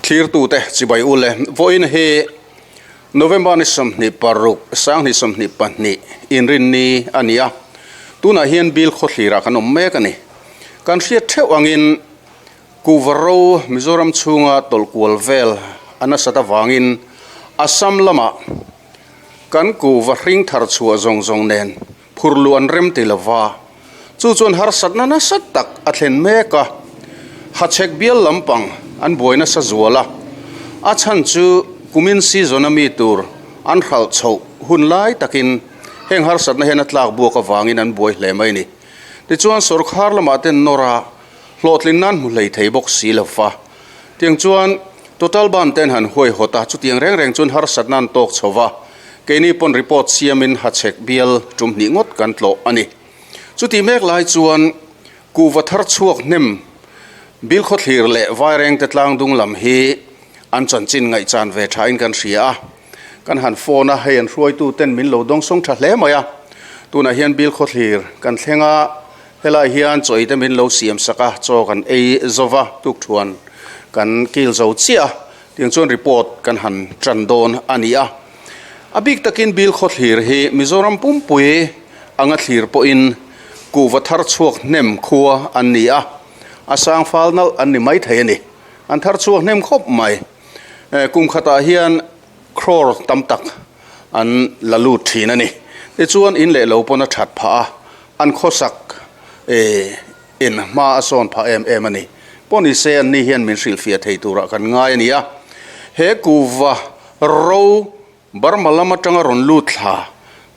Thlirtute chibai u le. Vawiin hi November ni 26, 2022 inrinni a ni a. Tunah hian Bill khawthlirah kan awm mek a ni. Kan hriat theuh angin Kuhva ro Mizoram chhunga tawlh kual vel a nasat avangin Assam lamah kan kuhva hring thar chhuah zawng zawng nen phur luh an rem ti lova, chu chuan harsatna nasa tak a thlen mek a, hachhek bial lampang an buai nasa zual a, a chhan chu kumin season a mi tur an hralh chhoh hun lai takin heng harsatna hian a tlak buak avangin an buai hle mai a ni. Tichuan sawrkhar lamah ten nawr a hlawhtlin nan hmu hlei thei bawk si lova, tiang chuan Total ban ten han huaihawt a, chutiang reng reng chuan harsatna an tawk chho va, keini pawn report siamin hachhek bial tum hnih ngawt kan tlawh a ni. Chutih mek lai chuan kuhva thar chhuak hnem Bilkhawthlir leh Vairengte tlangdung lam hi an chanchin ngaihchan ve thain kan hria a, kan han phone a, hei an hruaitu ten min lo dawngsawng tha hle mai a, tunah hian Bilkhawthlir kan thleng a, Helai hian chaw ei te min lo siam sak a, chaw kan ei zo va, tukthuan kan kil zo chiah a, tiang chuan report kan han tan dawn a ni a. A bik takin Bill Khawthlir hi Mizoram pumpui anga thlir pawhin kuhva thar chhuak hnem khua an ni a, a sang fal nalh an ni maithei a ni. An thar chhuak hnem khawp mai. Kum khatah hian crore tam tak an la lut thin a ni. Tichuan in leh lo pawn a that phah a, an khawsak in hma a sawn phah em em a ni. Pawh ni se an ni hian min hrilhfiah thei turah kan ngai a ni a. He kuhva ro Burma lam atanga rawn lut thla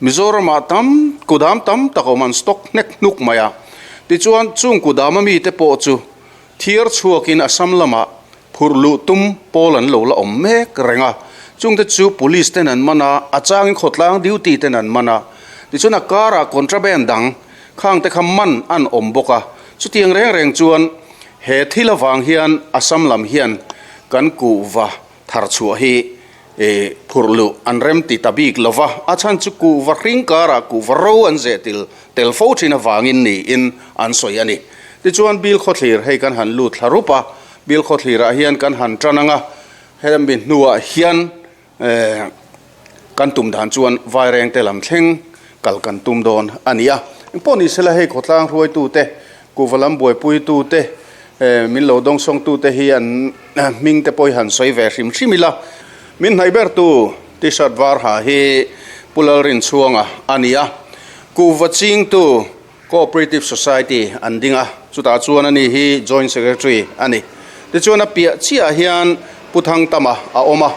Mizoramah tam kudam tam tak awm an stock hnek hnuk mai a. Tichuan chung kudam a mite pawh chu Thiar chhuakin Assam lamah phurh luh tum pawl an lo la awm mek reng a, chungte chu Police ten an man a, a changin khawtlang duty ten an man a, tichuan a karah contraband dang khangte kha man an awm bawk a, chutiang reng reng chuan he thil avang hian Assam lam hian kan kuhva thar chhuah hi phurh luh an rem ti ta bik lo va, a chhan chu kuhva hring karah kuhva ro an zeh til tel fo thin avangin niin an sawi a ni. Tichuan Bill Khawthlir hei kan han lut thla rup a, Bill Khawthlirah hian kan han tan ang a, hemi hnuah hian kan tum dan chuan Vairengte lam thleng kal kan tum dawn a ni a. Engpawh ni sela hei khawtlang hruaitute, kuhva lam buaipuitute, min lo dawngsawngtute hi an hming te pawh hi han sawi ve hrim hrim ila. Min hnaih bertu T-shirt var ha hi Pu Lalrinchhuanga a ni a, kuhva chingtu Cooperative Society an ding a, chutah chuan ani hi Joint Secretary a ni. Tichuan a piah chiahah hian Pu Thangtama a awm a,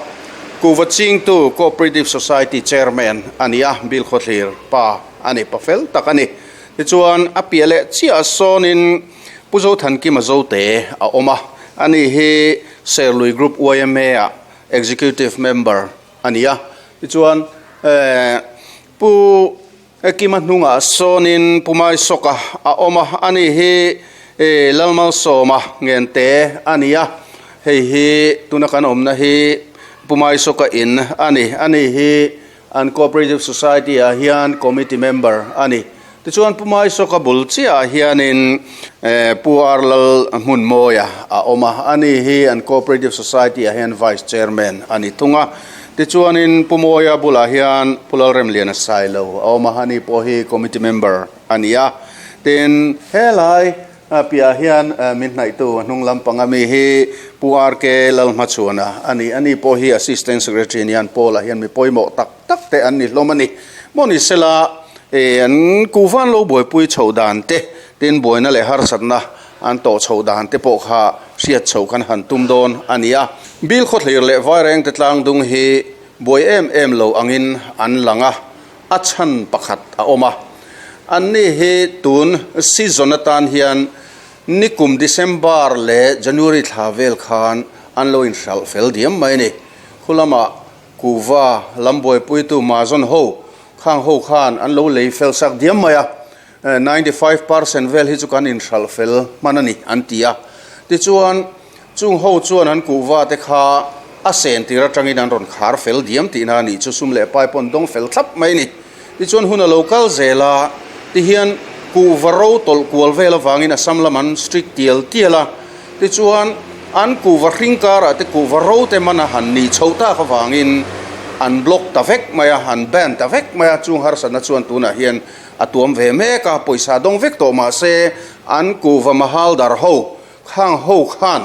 kuhva chingtu Cooperative Society Chairman a ni a, Bill Khawthlir pa a ni, pa fel tak a ni. Tichuan a piah leh chiahah sawnin Pu Zothankima Zote a awm a, ani hi Serlui Group YMA-ah Executive Member a ni a. Tichuan Pu Kima hnungah sawnin Pu Maisawka a awm a, ani hi Lalmalsawma Ngente a ni a, hei hi tuna kan awmna hi Pu Maisawka in a ni, ani hi an Cooperative Society ah hian Committee Member a ni. Tichuan Pu Maisawka bul chiahah hianin Pu Arlal Hmunmawia a awm a, ani hi an Cooperative Society ah hian Vice Chairman a ni thung a. Tichuanin Pu Mawia bulah hian Pu Lalremliana Sailo a awm a, ani pawh hi Committee Member a ni a. Tin, helai piahah hian min hnaihtu a hnung lampang ami hi Pu RK Lalhmachhuana a ni. Ani pawh hi Assistant Secretary anian Paul-ah hian mi pawimawh tak tak te an ni hlawm a ni. Maw ni sela an kuhvan lo buaipui chhoh dan te, tin buaina leh harsatna an tawh chhoh dan te pawh kha hriat chhoh kan han tum dawn a ni a. Bill Khawthlir leh Vairengte tlangdung hi buai em em lo angin an lang a, a chhan pakhat a awm a. Anni hi tun season atan hian nikum December leh January thla vel khan an lo inhralh fel diam mai a ni. Khulama Kuhva lam buaipuitu Mason ho khang ho khan an lo lei fel sak diam mai a, 95% vel hi chu kan inhralh fel hman a ni an ti a. Tichuan, chung ho chuan an kuhva te kha a sen tir atangin an rawn khar fel diam tihna a nih chu sum leh pai pawn dawng fel thlap mai a ni. Tichuan hun a lo kal zel a, tihian kuhva ro tawlh kual vel avangin Assam lam an strict tial tial a. Tichuan. An kuhva hring karah te kuhva ro te mana han nih chhoh tak avangin an block ta vek mai a, an ban ta vek mai a, chung harsatna chuan tunah hian a tuam ve mek a, pawisa dawng vek tawh mahse an kuhva mahaldar ho khang ho khan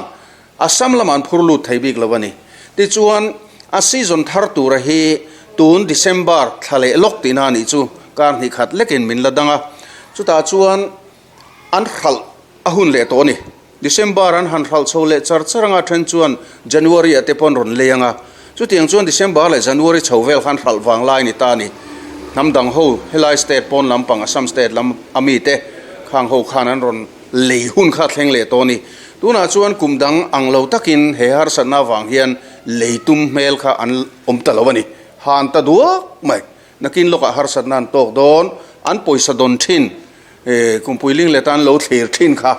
Assam lamah an phur lut thei bik lo a ni. Tichuan a season thar tura hi tun December thla leh lawk tihna a nih chu kar hnih khat lekin min la dang a, chutah chuan an hralh a hun leh tawh a ni. December an han hralh chho leh char char anga then chuan January ah te pawh an rawn lei anga, chutiang chuan December leh January chho vel khan hralh vang lai a ni ta a ni. Hnam dang ho helai state pawn lampang Assam state lam a mi te khang ho khan an rawn lei hun kha thleng leh tawh a ni. Tunah chuan kum dang ang lo takin he harsatna avang hian lei tum hmel kha an awm ta lo a ni. Han ta duak mai. Nakin lawkah harsatna an tawk dawn, an pawisa dawn thin, kumpui ling leh tan lo thlir thin kha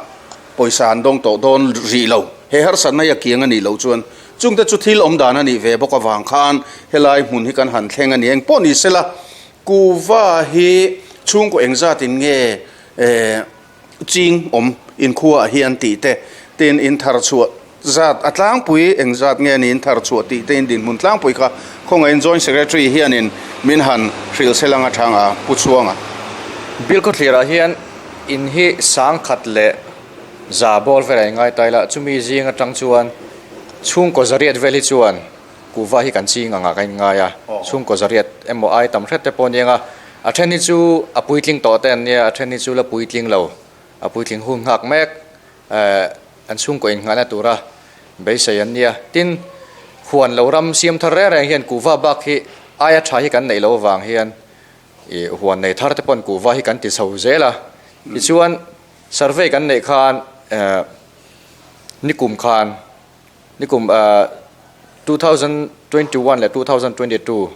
pawisa an dawng tawh dawn rih lo. He harsatna hi a kiang a nih loh chuan chungte chu thil awm dan a nih ve bawk avang khan helai hmun hi kan han thleng a ni. Engpawh ni sela, kuva hi chhungkaw engzatin nge Ching awm inkhuaah hian tih te, tin in thar chhuah zat a tlangpui eng zat nge ni in thar chhuah tih te in dinhmun tlangpui kha khawngaihin Joint Secretary hianin min han hrilh se lang atang a Pu Chhuanga. Bill khawthlirah hian in hi sangkhat leh za bawr velah i ngai tai la, chumi zing atang chuan chhungkaw zariat vel hi chuan kuhva hi kan ching angah ka inngai a, chhungkaw zariat emaw ai tam hret te pawh a ni ang a, a then hi chu a puitling tawh te an nia, a then hi chu la puitling lo, a puitling hun nghak mek eh an chhungkaw innghahna tura beisei an nia. Tin, huan lo ram siam thar reng reng hian kuhva bak hi aia tha hi kan neih loh avang hian ih huan nei thar te pawn kuhva hi kan ti chho zel a, tichuan survey kan neih khan eh nikum khan Nikum 2021 leh 2022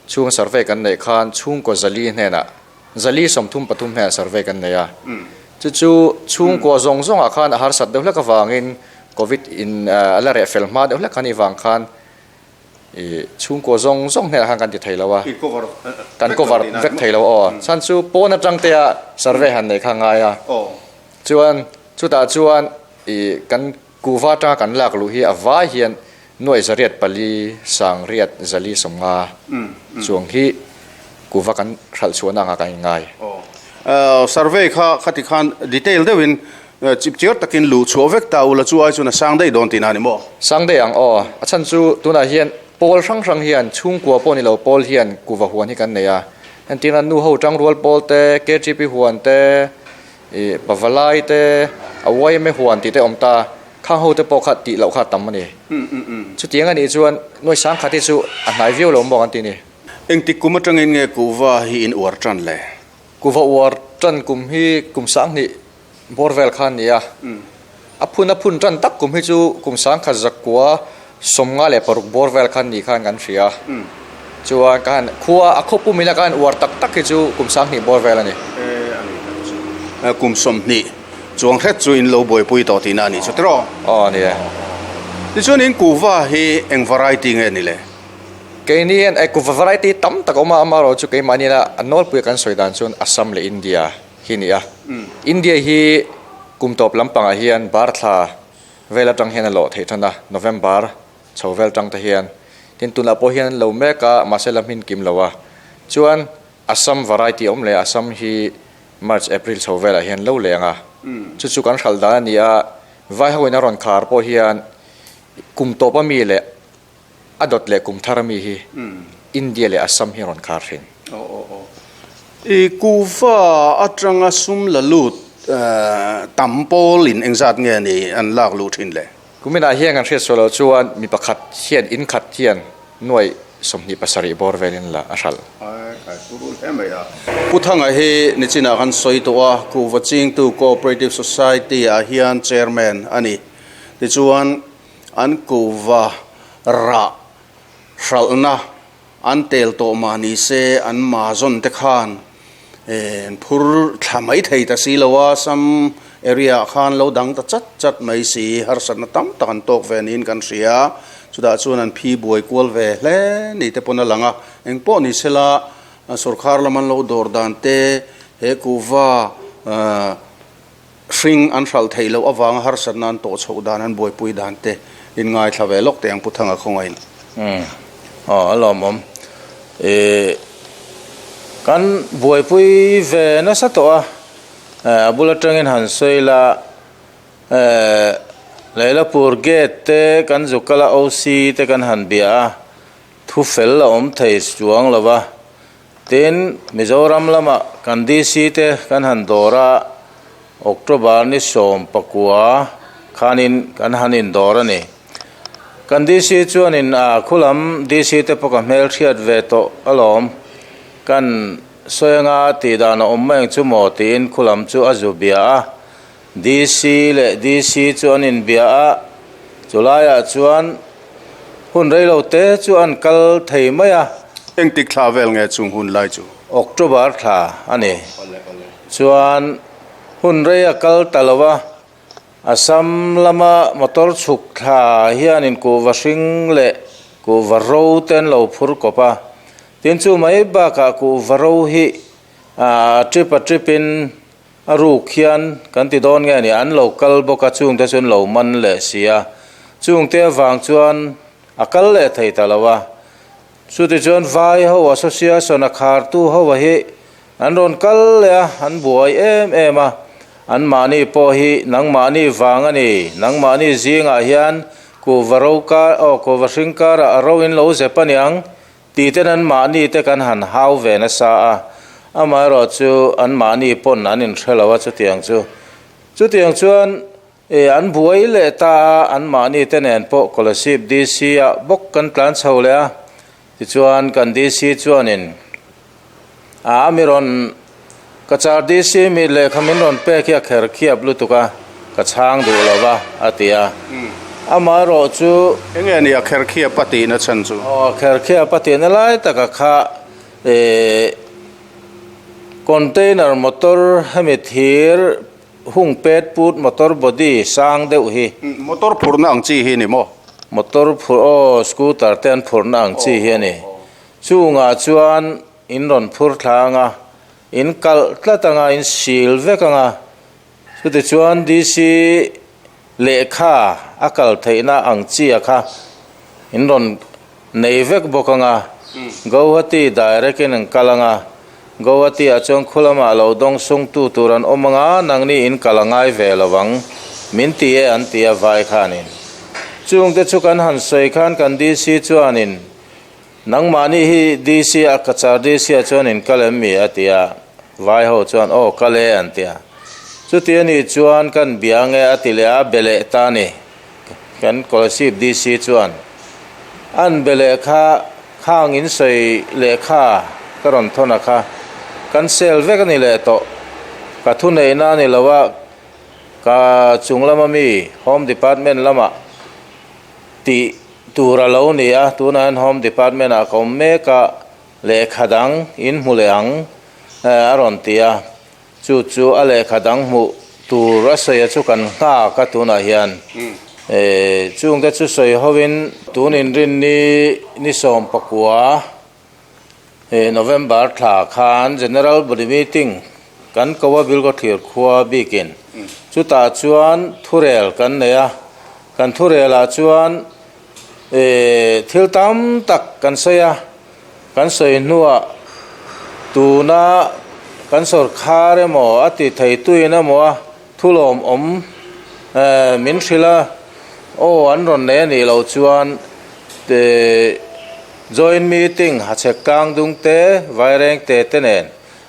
chhung survey kan neih khan chhungkaw zali hnenah zali 33 hnenah survey kan nei a. Chu chu chhungkaw zawng zawngah khan a harsat deuh hlek avangin covid in a la reh fel hma deuh hlek a nih vang khan ih chhungkaw zawng zawng hnenah khan kan ti thei lo a. Kan cover vek thei lo aw. Chhan chu pawn atang te a survey han neih kha a ngai a. Chuan chutah chuan ih kan Kuhva atanga kan lak luh hi a vai hian nuaih zariat pali sang riat zali 50 chuang hi kuhva kan hralh chhuahna anga kan inngai. Survey kha khati khan detail deuhin chip chiar takin luh chhuah vek ta ula chu ai chuan a sang daih dawn tihna a ni maw? Sang daih ang aw. A chhan chu tunah hian pawl hrang hrang hian chhungkua pawh ni lo pawl hian kuhva huan hi kan nei a. Entirna nu ho tangrual pawl te, KTP huan te, Ih, pavalai te, a yma huan tih te awm ta, khang ho te pawh kha tih loh kha a tam a ni. Chutiang a nih chuan nuai sangkhat hi chu a hnai viau lo maw kan ti ni. Engtik kum atangin nge kuhva hi in uar tan le? Kuhva uar tan kum hi kum sanghnih bawr vel kha a ni a. A phun a phun tan tak kum hi chu kum sangkhat zakua 56 bawr vel khan ni khan kan hria. Chuan ka han khua a khaw pum ina ka han uar tak tak hi chu kum 20 bawr vel a ni. E a ni tak chu. Kum 20 chuang hret chu in lo buaipui tawh tihna a nih chu tiraw? Aw a ni e. Tichuan in kuhva hi eng variety nge ni le? Keini hian e kuhva variety tam tak a awm a, amaherawh chu keimahni ina a nawlpuia kan sawi dan chuan Assam leh India hi a ni a. India hi kum tawp lampangah hian bar thla vel atang hian a lawh theih than a, November chho vel tang te hian. Tin tunah pawh hian an lo mek a, mahse la hmin kim lo a. Chuan Assam variety a awm leh a, Assam hi March, April chho velah hian lo leng a. Chu chu kan hralh dan a ni a, vai ho in a rawn khar pawh hian kum tawp a mi leh a dawt leh kum thar a mi hi India leh Assam hi a rawn khar thin. I kuhva atanga sum la lut tam pawl in engzat nge ni an lak luh thin le? Kuminah hian kan hriat sual loh chuan mi pakhat hian in khat hian nuaih 27 bawr velin la a hralh. Pu Thanga hi nichinah kan sawi tawh a, Kuhva Chingtu Cooperative Society ah hian Chairman a ni. Tichuan an kuhva rah hralhna An tel tawh mah ni se an mazawn te khan an phur thla mai thei ta si lo a, Assam area ah khan lo dang ta chat chat mai si, harsatna tam tak an tawk ve niin kan hria, chutah chuan an phi buai kual ve hle ni te pawn a lang a, engpawh ni sela sorkar lam an lo dawr dan te he kuhva. Hring an hralh theih loh avanga harsatna an tawh chhoh dan an buaipui dan te in ngaithla ve lawk teh ang Pu Thanga khawngaih in. Umm aw a lawmawm ih kan buaipui ve nasa tawh a eh a bul atangin han sawi la eh Leilapur gate te kan zu kal a OC te kan han bia a thu fel a awm thei chuang lo va. Tin, Mizoram lama kan DC te kan han dawr a, October ni 19 khanin kan han indawr a ni. Kan DC chuanin a khulam DC te pawh ka hmelhriat ve tawh alawm, kan sawi anga tih dan a awm mai ang chu maw tiin khulam chu a zu bia a. DC leh DC chu an inbia a, chulaiah chuan hun reilo te chu an kal thei mai a. Engtik thla vel nge chung hun lai chu? October thla a ni. Chuan hun rei a kal ta lo a, Assam lama motor chhuk thla hianin kuhva hring leh kuhva ro te an lo phur kawp a. Tin chu mai bakah kuhva ro hi a trip a trip in A ruk hian kan ti dawn nge ni, an lo kal bawk a, chungte chu an lo man leh si a, chungte avang chuan a kal leh thei ta lo a. Chutichuan vai ho association a khartu ho a hi an rawn kal leh a, an buai em em a, anmahni pawh hi nangmahni vang a ni, nangmahni zingah hian kuhva ro kar aw kuhva hring karah a ro in lo zep a niang Titen anmahni te kan han hau ve nasa a, amaherawhchu anmahni pawn an inhre lo a chutiang chu. Chutiang chuan e an buai leh ta a, anmahni te nen pawh Kolasib DC ah bawk kan tlan chho leh a, tichuan kan DC chuanin a mi rawn Cachar DC mi lehkha min rawn pek hi a kher khiap lutuk a, ka chhang duh lo va, a ti a. Amaherawh chu. Enge a ni a kher khiap a tihna chhan chu? Aw, a kher khiap a tihna lai taka kha eh container motor hemi thir hung pet put motor body sang deuh hi. Motor phurhna ang chi hi a ni maw? Motor phurh, aw scooter te an phurhna ang chi hi a ni. Chungah chuan In rawn phur thla anga, in kalh tlat anga, in sil vek anga, chutichuan DC lehkha a kal theihna ang chi a kha in rawn nei vek bawk anga, Guwahati direct in an kal anga, Guwahati ah chuan khu lamah lo dawng sungtu tur an awm anga, nangni in kal a ngai ve lo ang, min ti e an ti a vai khanin. Chungte chu kan han sawi khan kan DC chuanin Nangmahni hi DC a Cachar DC ah chuan in kal em mi? a ti a, vai ho chuan aw kal e an ti a. Chuti a nih chuan kan bia nge a ti leh a, be leh ta a ni. Kan Kolasib DC chuan an be leh kha khang in sawi lehkha ka rawn thawn a kha kan sel vek a ni leh tawh. Ka thuneihna a ni lo a, ka chung lama mi Home Department lamah tih Tur a lo ni a, tunah hian Home Department ah ka awm mek a, lehkha dang in hmu leh ang a rawn ti a, chu chu a lehkha dang hmuh tur a sawi a chu kan nghak a tunah hian chungte chu sawi hovin tun inrinni ni 19 November thla khan General Body Meeting kan ko a Bilkhawthlir khua bikin chutah chuan thurel kan nei a, kan thurelah chuan thil tam tak kan sawi a, kan sawi hnuah tuna kan sawrkhar emaw a ti theituin emaw a thulawm awm min hrilh a, aw an rawn nei a nih loh chuan Joint meeting hachhek tlang dung te, vaireng te te nen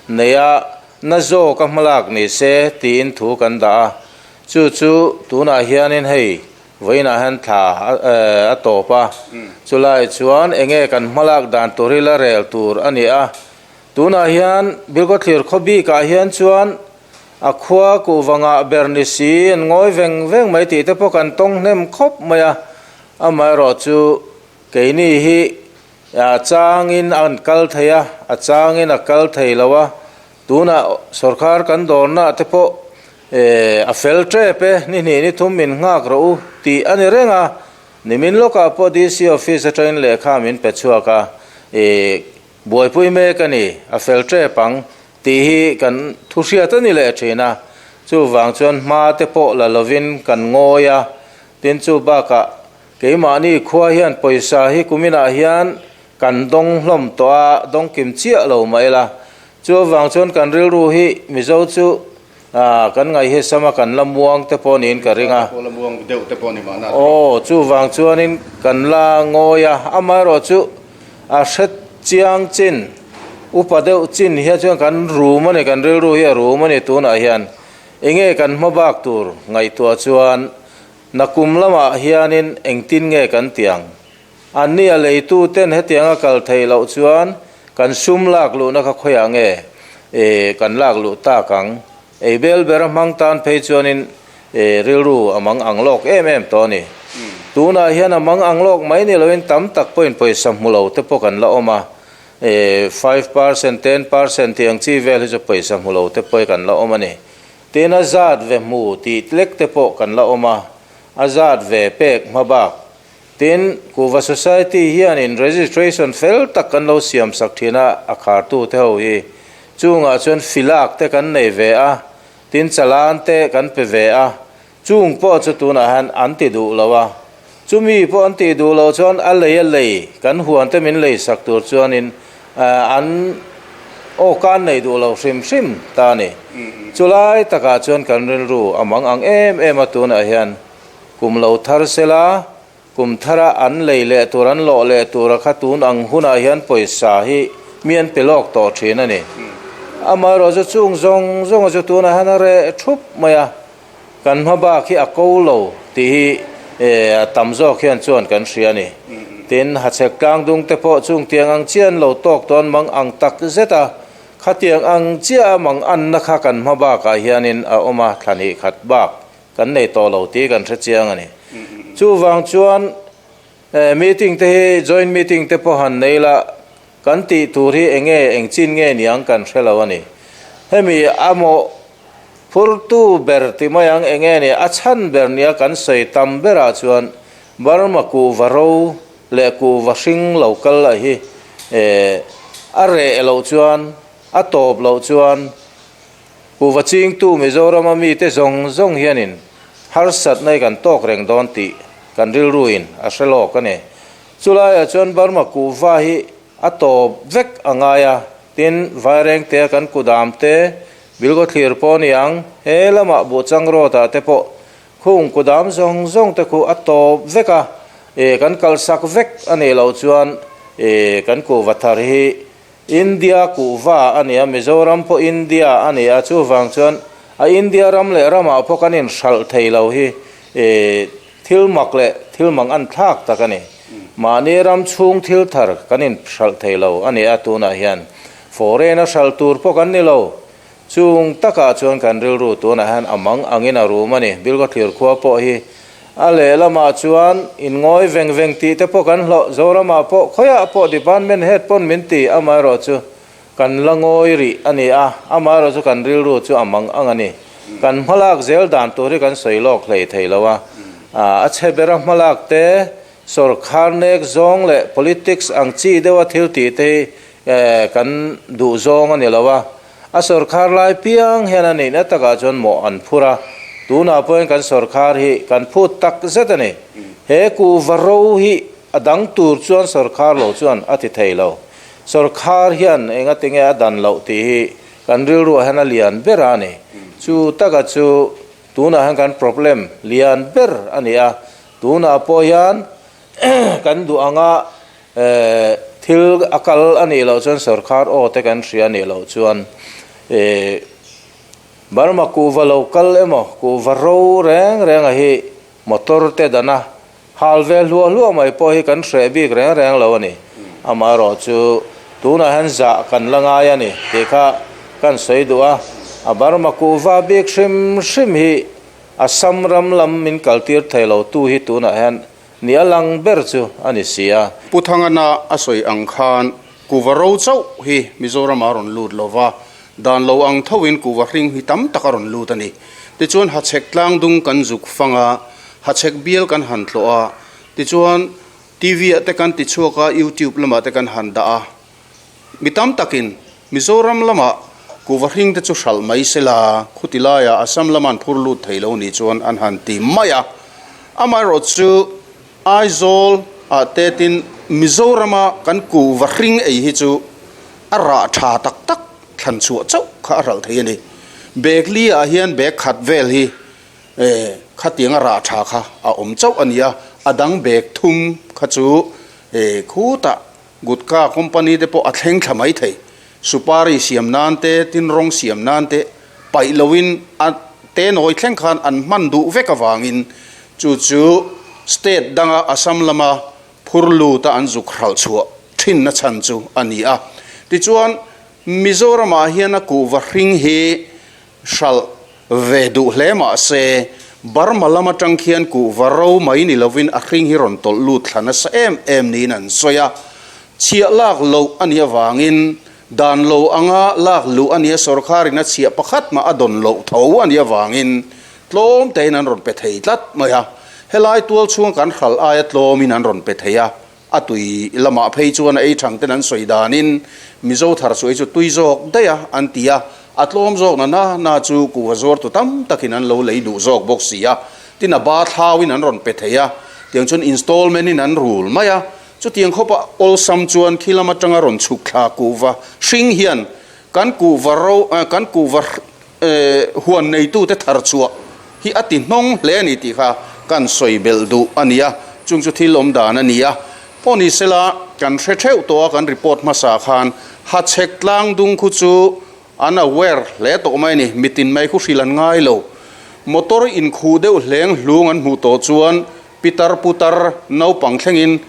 neia na zawk a hmalak ni se tiin thu kan dah a. Chu chu tunah hianin hei vawiinah hian thla a tawp a, chulai chuan enge kan hmalak dan tur hi la rel tur a ni a. Tunah hian Bilkhawthlir khaw bikah hian chuan a khua kuhva ngah ber ni si an ngawi veng veng mai tih te pawh kan tawng hnem khawp mai a, amaherawhchu Keini hi a changin an kal thei a, a changin a kal thei lo a, tunah sawrkar kan dawrnaah te pawh a fel tep e, ni hnih ni thum min nghak rawh u tih a ni reng a, nimin lawkah pawh DC office atangin lehkha min pe chhuak a, buaipui mek a ni, a fel tep ang tih hi kan thu hriat a ni leh thin a. Chuvang chuan hma te pawh la lovin kan ngawi a, tin chu bakah keimahni khua hian pawisa hi kuminah hian kan dawng hlawm tawh a, dawng kim chiah lo mah ila. Chuvang chuan kan rilru hi Mizo chu kan ngaih hi sama kan la muang te pawh niin ka ring a. Aw, chuvang chuanin kan la ngawi a, amaherawhchu A hre chiang chin, upa deuh chin hian chuan kan rum a ni, kan rilru hi a rum a ni tunah hian. Enge kan hma bak tur ngaihtuah chuan nakum lamah hianin engtin nge kan ti ang? Anni a leitu ten hetianga kal theih loh chuan kan sum lak luhna kha khawiah nge kan lak luh tak ang? Ei bel ber a hmang tan phei chuanin rilru a mang ang lawk em em tawh a ni. Tunah hian a mang ang lawk mai ni loin tam tak pawhin pawisa hmu lo te pawh kan la awm a, 5%, 10% tih ang chi vel hi chu pawisa hmu lo te pawh hi kan la awm a ni. Tin a zat ve hmu tih tlek te pawh kan la awm a, a zat ve pek hma bak. Tin, Kuhva Society hianin registration fel tak kan lo siam sak thin a, a khartu te ho hi. Chungah chuan filak te kan nei ve a, tin chalan te kan pe ve a, chung pawh chu tunah hian an ti duh lo a. Chumi pawh an tih duh loh chuan a lei a lei, kan huan te min lei sak tur chuanin an aw kan nei duh lo hrim hrim ta a ni. Chulai takah chuan kan rilru a mang ang em em a tunah hian. Kum lo thar sela, kum thara an lei leh tur, an lawh leh tura kha tun ang hunah hian pawisa hi mi an pe lawk tawh thin a ni. Amaherawh chu chung zawng zawnga chu tunah hian a reh thup mai a, kan hma bak hi a ko lo tih hi a tam zawk hian chuan kan hria a ni. Tin, hachhek tlangdung te pawh chung tiang ang chiah an lo tawk tawn mang ang tak zet a, khatiang ang chiah a mang anna kha kan hma bakah hianin a awm a, thla hnih khat bak Kan nei tawh lo tih kan hre chiang a ni. Chuvang chuan meeting te hi joint meeting te pawh han nei la, kan tih tur hi eng nge, eng chin nge niang kan hre lo a ni. Hemi a mawh phurtu ber ti mai ang eng nge ni, a chhan ber nia kan sawi tam berah chuan Burma kuhva ro leh kuhva hring lo kal a hi a reh loh chuan, a tawp loh chuan Kuhva chingtu Mizorama mite zawng zawng hianin harsatna hi kan tawk reng dawn tih kan rilruin a hre lawk a ni. Chulaiah chuan Burma kuhva hi a tawp vek a ngai a, tin Vairengtea kan kudam te, Bilkhawthlir pawh a ni ang, he lamah Buhchang Road-ah te pawh khung kudam zawng zawng te khu a tawp vek a, kan kalsak vek a nih loh chuan kan kuhva thar hi India kuhva a ni a, Mizoram pawh India a ni a, chuvang chuan a India ram leh ramah pawh kan inhralh thei lo hi thil mak leh thil mang an thlak tak a ni. Mahni ram chhung thil thar kan inhralh thei lo a ni a, tunah hian foreign a hralh tur pawh kan ni lo. Chung takah chuan kan rilru tunah hian a mang angin a rum a ni. Bilkhawthlir khua pawh hi a lehlamah chuan in ngawi veng veng tih te pawh kan hlawh. Zoramah pawh khawiah pawh department head pawn min ti, amaherawhchu kan la ngawi rih a ni a, amaherawhchu kan rilru chu a mang ang a ni. Kan hmalak zel dan tur hi kan sawi lawk hlei thei lo a, a chhe bera hmalak te, sawrkhar nek zawng leh politics ang chi deuha thil tih te hi kan duh zawng a ni lo a. A sawrkhar lai piang hian a nihna takah chuan mawh an phur a, tunah pawhin kan sawrkhar hi kan phut tak zet a ni. He kuhva ro hi a dang tur chuan sawrkhar lo chuan a ti thei lo. Sawrkhar hian engati nge a dan loh tih hi kan rilruah hian a lian ber a ni. Chu taka chu tunah hian kan problem lian ber a ni a, tunah pawh hian kan duh anga Thil a kal a nih loh chuan sawrkhar aw te kan hria a nih loh chuan Burma kuhva lo kal emaw kuhva ro reng reng a hi motor te dana hal ve hluah hluah mai pawh hi kan hreh bik reng reng lo a ni. Amaherawhchu tunah hian zah kan la ngai a ni tih kha kan sawi duh a, a Burma kuhva bik hrim hrim hi Assam ram lam min kaltir thei lo tu hi tunah hian Ni a lang ber chu a ni si a. Pu Thangana a sawi ang khan kuva ro chauh hi Mizoram a rawn lut lo va, dan lo ang thoin kuva hring hi tam tak a rawn lut a ni. Tichuan Hachhek tlangdung kan zuk fang a, Hachhek bial kan han tlawh a, tichuan TV ah te kan ti chhuak a, YouTube lamah te kan han dah a. Mi tam takin Mizoram lamah. Kuhva hring te chu hralh mai se la, khuti laiah Assam lama an phur lut thei lo nih chuan an han ti mai a. Amaherawh chu Aizawl ah te tin Mizorama kan kuhva hring ei hi chu a rah tha tak tak thlan chhuah chauh kha a hralh thei a ni. Bag li ah hian bag khat vel hi khatiang a rah tha kha a awm chauh a ni a, a dang bag thum kha chu khutah Gutka company te pawh a thleng thla mai thei. Supari siam nan te, tin rawng siam nan te paih loin a te nawi thleng khan an hman duh vek avangin chu chu state danga Assam lama phur luta an zuk hralh chhuah thinna chhan chu a ni a. Tichuan Mizoramah hian a kuhva hring hi Hralh ve duh hle mah se, Burma lam atang khian kuhva ro mai ni lovin a hring hi rawn tawlh lut thla nasa em em niin an sawi a. Chhiah lak loh a nih avangin dan lo anga lak luh a nia sawrkharin a chhiah pakhat mah a dawn loh tho a nih avangin tlawm tein an rawn pe thei tlat mai a. Helai tual chhunga kan hralh aia tlawmin an rawn pe thei a. A tui lamah phei chuan a ei thang ten an sawi danin Mizo thar chu ei chu tui zawk daih a an ti a, a tlawm zawk na na na chu kuhva zuartu tam takin an lo lei duh zawk bawk si a, tin a ba thlauin an rawn pe thei a, tiang chuan installment in an rul mai a, chutiang khawpa awlsam chuan khi lam atanga rawn chhuk thla kuhva hring hian kan kuhva ro kan kuhva huan neitute thar chhuah hi a ti hnawng hle a ni tih kha kan sawi belh duh a ni a, chung chu thil awm dan a ni a. Pawh ni sela kan hre theuh tawh a, kan report hmasa khan Hachhek tlang dung khu chu an aware hle tawh mai a ni, mitin mai khu hrilh an ngai lo. Motor inkhuh deuh hleng hlung an hmuh tawh chuan Pitar putar naupang thlengin,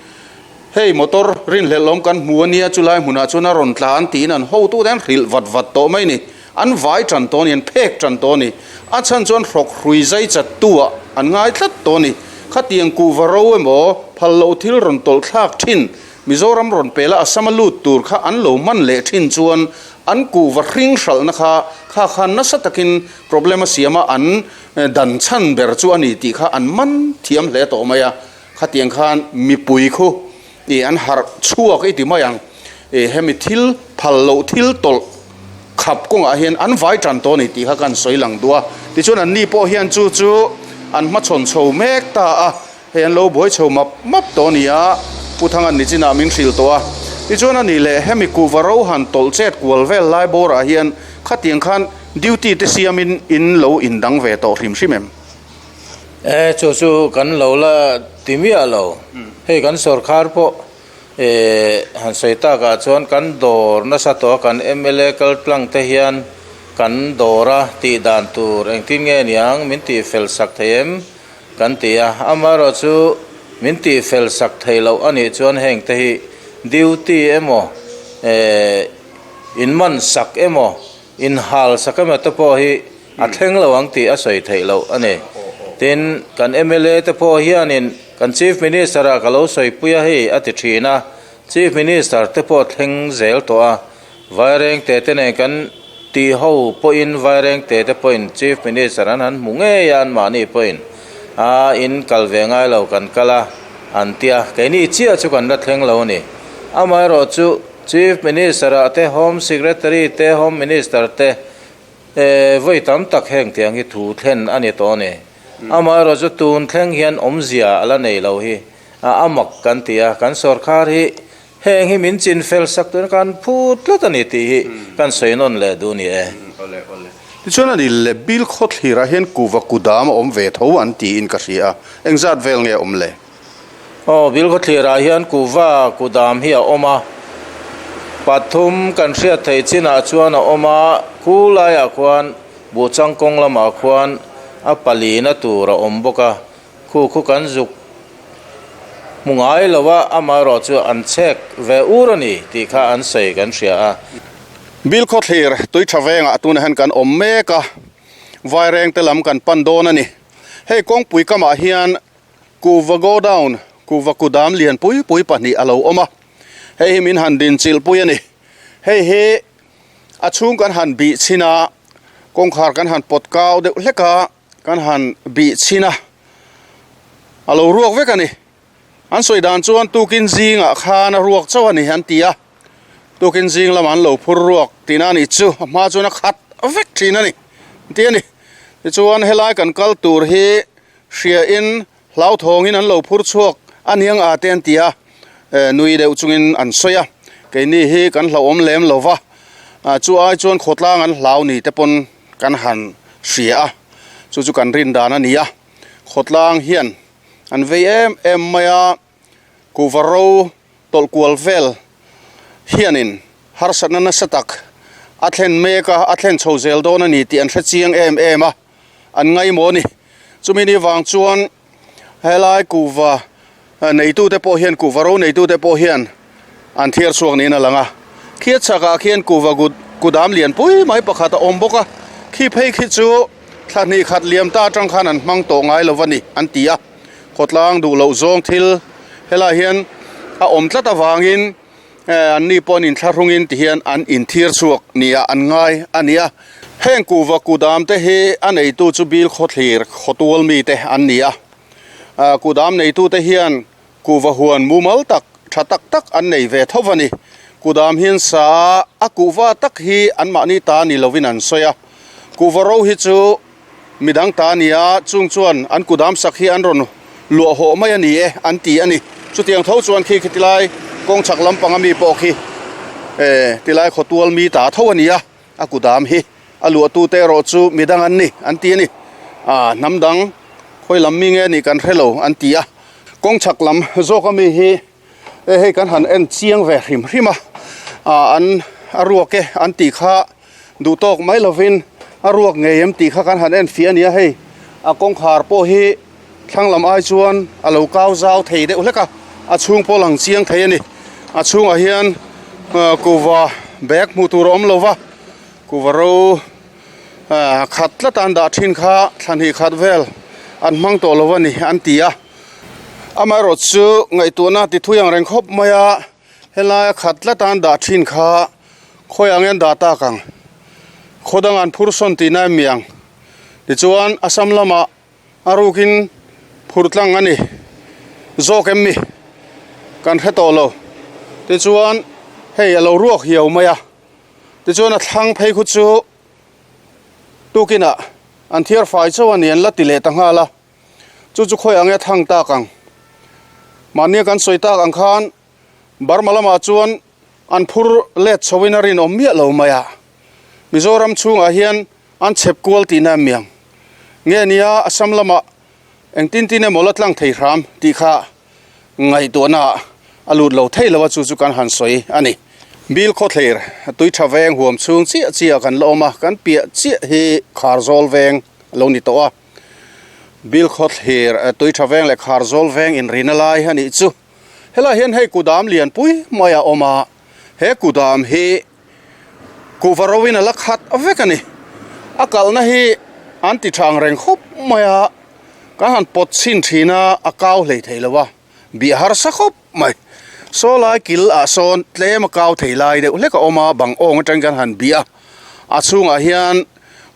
Hei motor rinhlelh awm kan hmu a nia, chulai hmunah chuan a rawn tla an tiin an hotute an hrilh vat vat tawh mai a ni. An vai tan tawh a ni, an phek tan tawh a ni. A chhan chuan hrawk hrui zai chattu-ah an ngai tlat tawh a ni. Khatiang kuhva ro emaw, phal loh thil rawn tawlh thlak thin, Mizoram rawn pela Assam a lut tur kha an lo hman leh thin chuan an kuhva hring hralhna kha kha khan nasa takin problem a siam a, an Dan chhan ber chu a ni tih kha an man thiam hle tawh mai a, khatiang khan mipui khu ih an harh chhuak i ti mai ang. Ih hemi thil phal loh thil tawlh khap kawngah hian an vai tan tawh a ni tih kha kan sawi lang duh a. Tichuan an ni pawh hian chu chu an hmachhawn chho mek ta a, hei an lo buai chho map map tawh a ni a, Pu Thangan nichinah min hrilh tawh a. Tichuan a nih leh hemi kuhva ro han tawlh chet kual vel lai bawrah hian khatiang khan Duty te siamin in lo indang ve tawh hrim hrim em? E, chu chu kan lo la ti miah lo. Hei kan sawrkhar pawh e han sawi takah chuan kan dawr nasa tawh a, kan mla kal tlang te hian kan dawr a tih dan tur engtin nge niang min tih fel sak thei em kan ti a. Amaherawh chu min tih fel sak thei loh a nih chuan heng te hi duty emaw e in man sak emaw Inhal sakema te pawh hi a thleng lo ang tih a sawi theih loh a ni. Tin, kan mla te pawh hianin kan Chief Minister ah ka lo sawipui a hei a ti thin a, Chief Minister te pawh thleng zel tawh a, Vairengte te nen kan tih ho pawhin Vairengte te pawhin Chief Minister an han hmu ngei a anmahni pawhin a in kal ve ngai lo kan kal a an tia, keini chiah chu kan la thleng lo a ni. Amaherawhchu Chief Minister ah te, Home Secretary te, Home Minister te vawi tam tak heng tiang hi thu thlen a ni tawh a ni. Amaherawh chu tun thleng hian awmzia a la nei lo hi a mak kan ti a, kan sawrkhar hi heng hi min chin fel sak turin kan phut tlat a ni tih hi kan sawi nawn leh duh ni e. Tichuan a ni le, Bill khawthlirah hian kuva kudam a awm ve tho an tiin ka hria a, engzat vel nge a awm le? Aw, Bilkhawthlirah hian kuhva kudam hi a awm a, pathum kan hriat theih chinah chuan a awm a, khu laiah khuan Buhchang kawng lamah khuan a palina tur a awm bawk a, khu khu kan zuk hmu ngai lo a, amaherawh chu an chhek ve ur a ni tih kha an sawi kan hria a. Bilkhawthlir tui tha vengah tunah hian kan awm mek a, Vairengte lam kan pan dawn a ni. Hei kawngpui kamah hian Kuhva godown, kuhva kudam lian pui pui pahnih a lo awm a, hei hi min han din chilh pui a ni. Hei hi a chhung kan han bih chhin a, kawngkhar kan han pawt kau deuh hlek a, kan han bih chhin a, a lo ruak vek a ni. An sawi dan chuan tukin zingah khan a ruak chauh a ni an ti a, tukin zing lamah an lo phur ruak tih. tihna a nih chu a hma chuan a khat vek thin a ni tih a ni tichuan helai kan kal tur hi hria in hlauthawngin an lo phur chhuak a niang a te an ti a nui deuh chungin an sawi a keini hi kan hlauhawm lem lo va chu ai chuan khawtlang an hlau ni te pawn kan han hria a chu chu kan rin dan a ni a khawtlang hian an vei em em mai a kuhva ro tawlh kual vel hianin harsatna nasa tak a thlen mek a, a thlen chho zel dawn a ni tih an hre chiang em em a, an ngaimawh a ni. Chumi ni vang chuan helai kuhva neitute pawh hian kuhva ro neitute pawh hian an thiar chhuak niin a lang a. Khi a chhakah khian kuhva kut kudam lian pui mai pakhat a awm bawk a, khi phei khi chu thla hnih khat liam ta atang khan an hmang tawh ngai lo a ni an ti a. Khawtlang duh loh zawng thil helaiah hian a awm tlat avangin an ni pawh an inthlahrungin ti hian an inthir chhuak nia an ngai a ni a. Heng kuhva kudam te hi a neitu chu Bil Khawthlir khawtual mite an ni a. Kudam neitute hian kuhva huan mumal tak tha tak tak an nei ve tho a ni. Kudam hian sa a kuhva tak hi anmahni ta ni lovin an sawi a. Kuhva ro hi chu Midang ta nia, chung chuan an kudam sak hi an rawn luah hawh mai a ni e, an ti a ni. Chutiang tho chuan khi khi tilai kawng chhak lampang ami pawh khi eh tilai khawtual mi ta tho a ni a, a kudam hi a luahtute erawh chu midang an ni, an ti a ni. Ah, hnam dang khawi lam mi nge nih kan hre lo, an ti a. Kawng chhak lam zawk ami hi eh hei kan han en chiang ve hrim hrim a, ah an a ruak e an tih kha Duh tawk mai lovin a ruak ngei em tih kha kan han en fiah a nia hei. A kawngkhar pawh hi thlang lam ai chuan a lo kau zau thei deuh hlek a, a chhung pawh lang chiang thei a ni. A chhungah hian kuhva bag hmuh tur a awm lo va, kuhva ro khat tlat a an dah thin kha thla hnih khat vel an hmang tawh lo a ni an ti a. Amaherawh chu ngaihtuahna ti thui ang reng khawp mai a, helai a khat tlat a an dah thin kha Khawi ang hian dah tak ang? Khaw dang an phur sawn tihna em mi ang? Tichuan Assam lamah a rukin phur tlang a ni zawk em mi? Kan hre tawh lo. Tichuan hei a lo ruak hiau mai a. Tichuan a thlang phei khu chu tukinah an thiar fai chauh a ni an la ti leh ta nghal a. Chu chu khawi ang nge thlang tak ang? Mahnia kan sawi tak ang khan Burma lamah chuan An phur let chhoin a rinawm miah lo mai a, Mizoram chhungah hian an chhep kual tihna em miang? Nge nia Assam lamah engtin tin emaw la tlang thei hram tih kha ngaihtuahna a lut lo thei lo a, chu chu kan han sawi a ni. Bil khawthlir tui tha veng huam chhung chiah chiah kan la awm a, kan piah chiah hi Kharzawl veng a lo ni tawh a. Bil khawthlir tui tha veng leh Kharzawl veng inrina lai a nih chu. Helaiah hian hei kudam lian pui mai a awm a, he kudam hi kuhva ro in a la khat vek a ni. A kalna hi an ti tha ang reng khawp mai a, kan han pawt chhin thin a, a kau hlei thei lo a, bih a harsa khawp mai. Saw lai kil ah sawn tlem a kau thei lai deuh hlek a awm a, bang awng atangin kan han bih a, a chhungah hian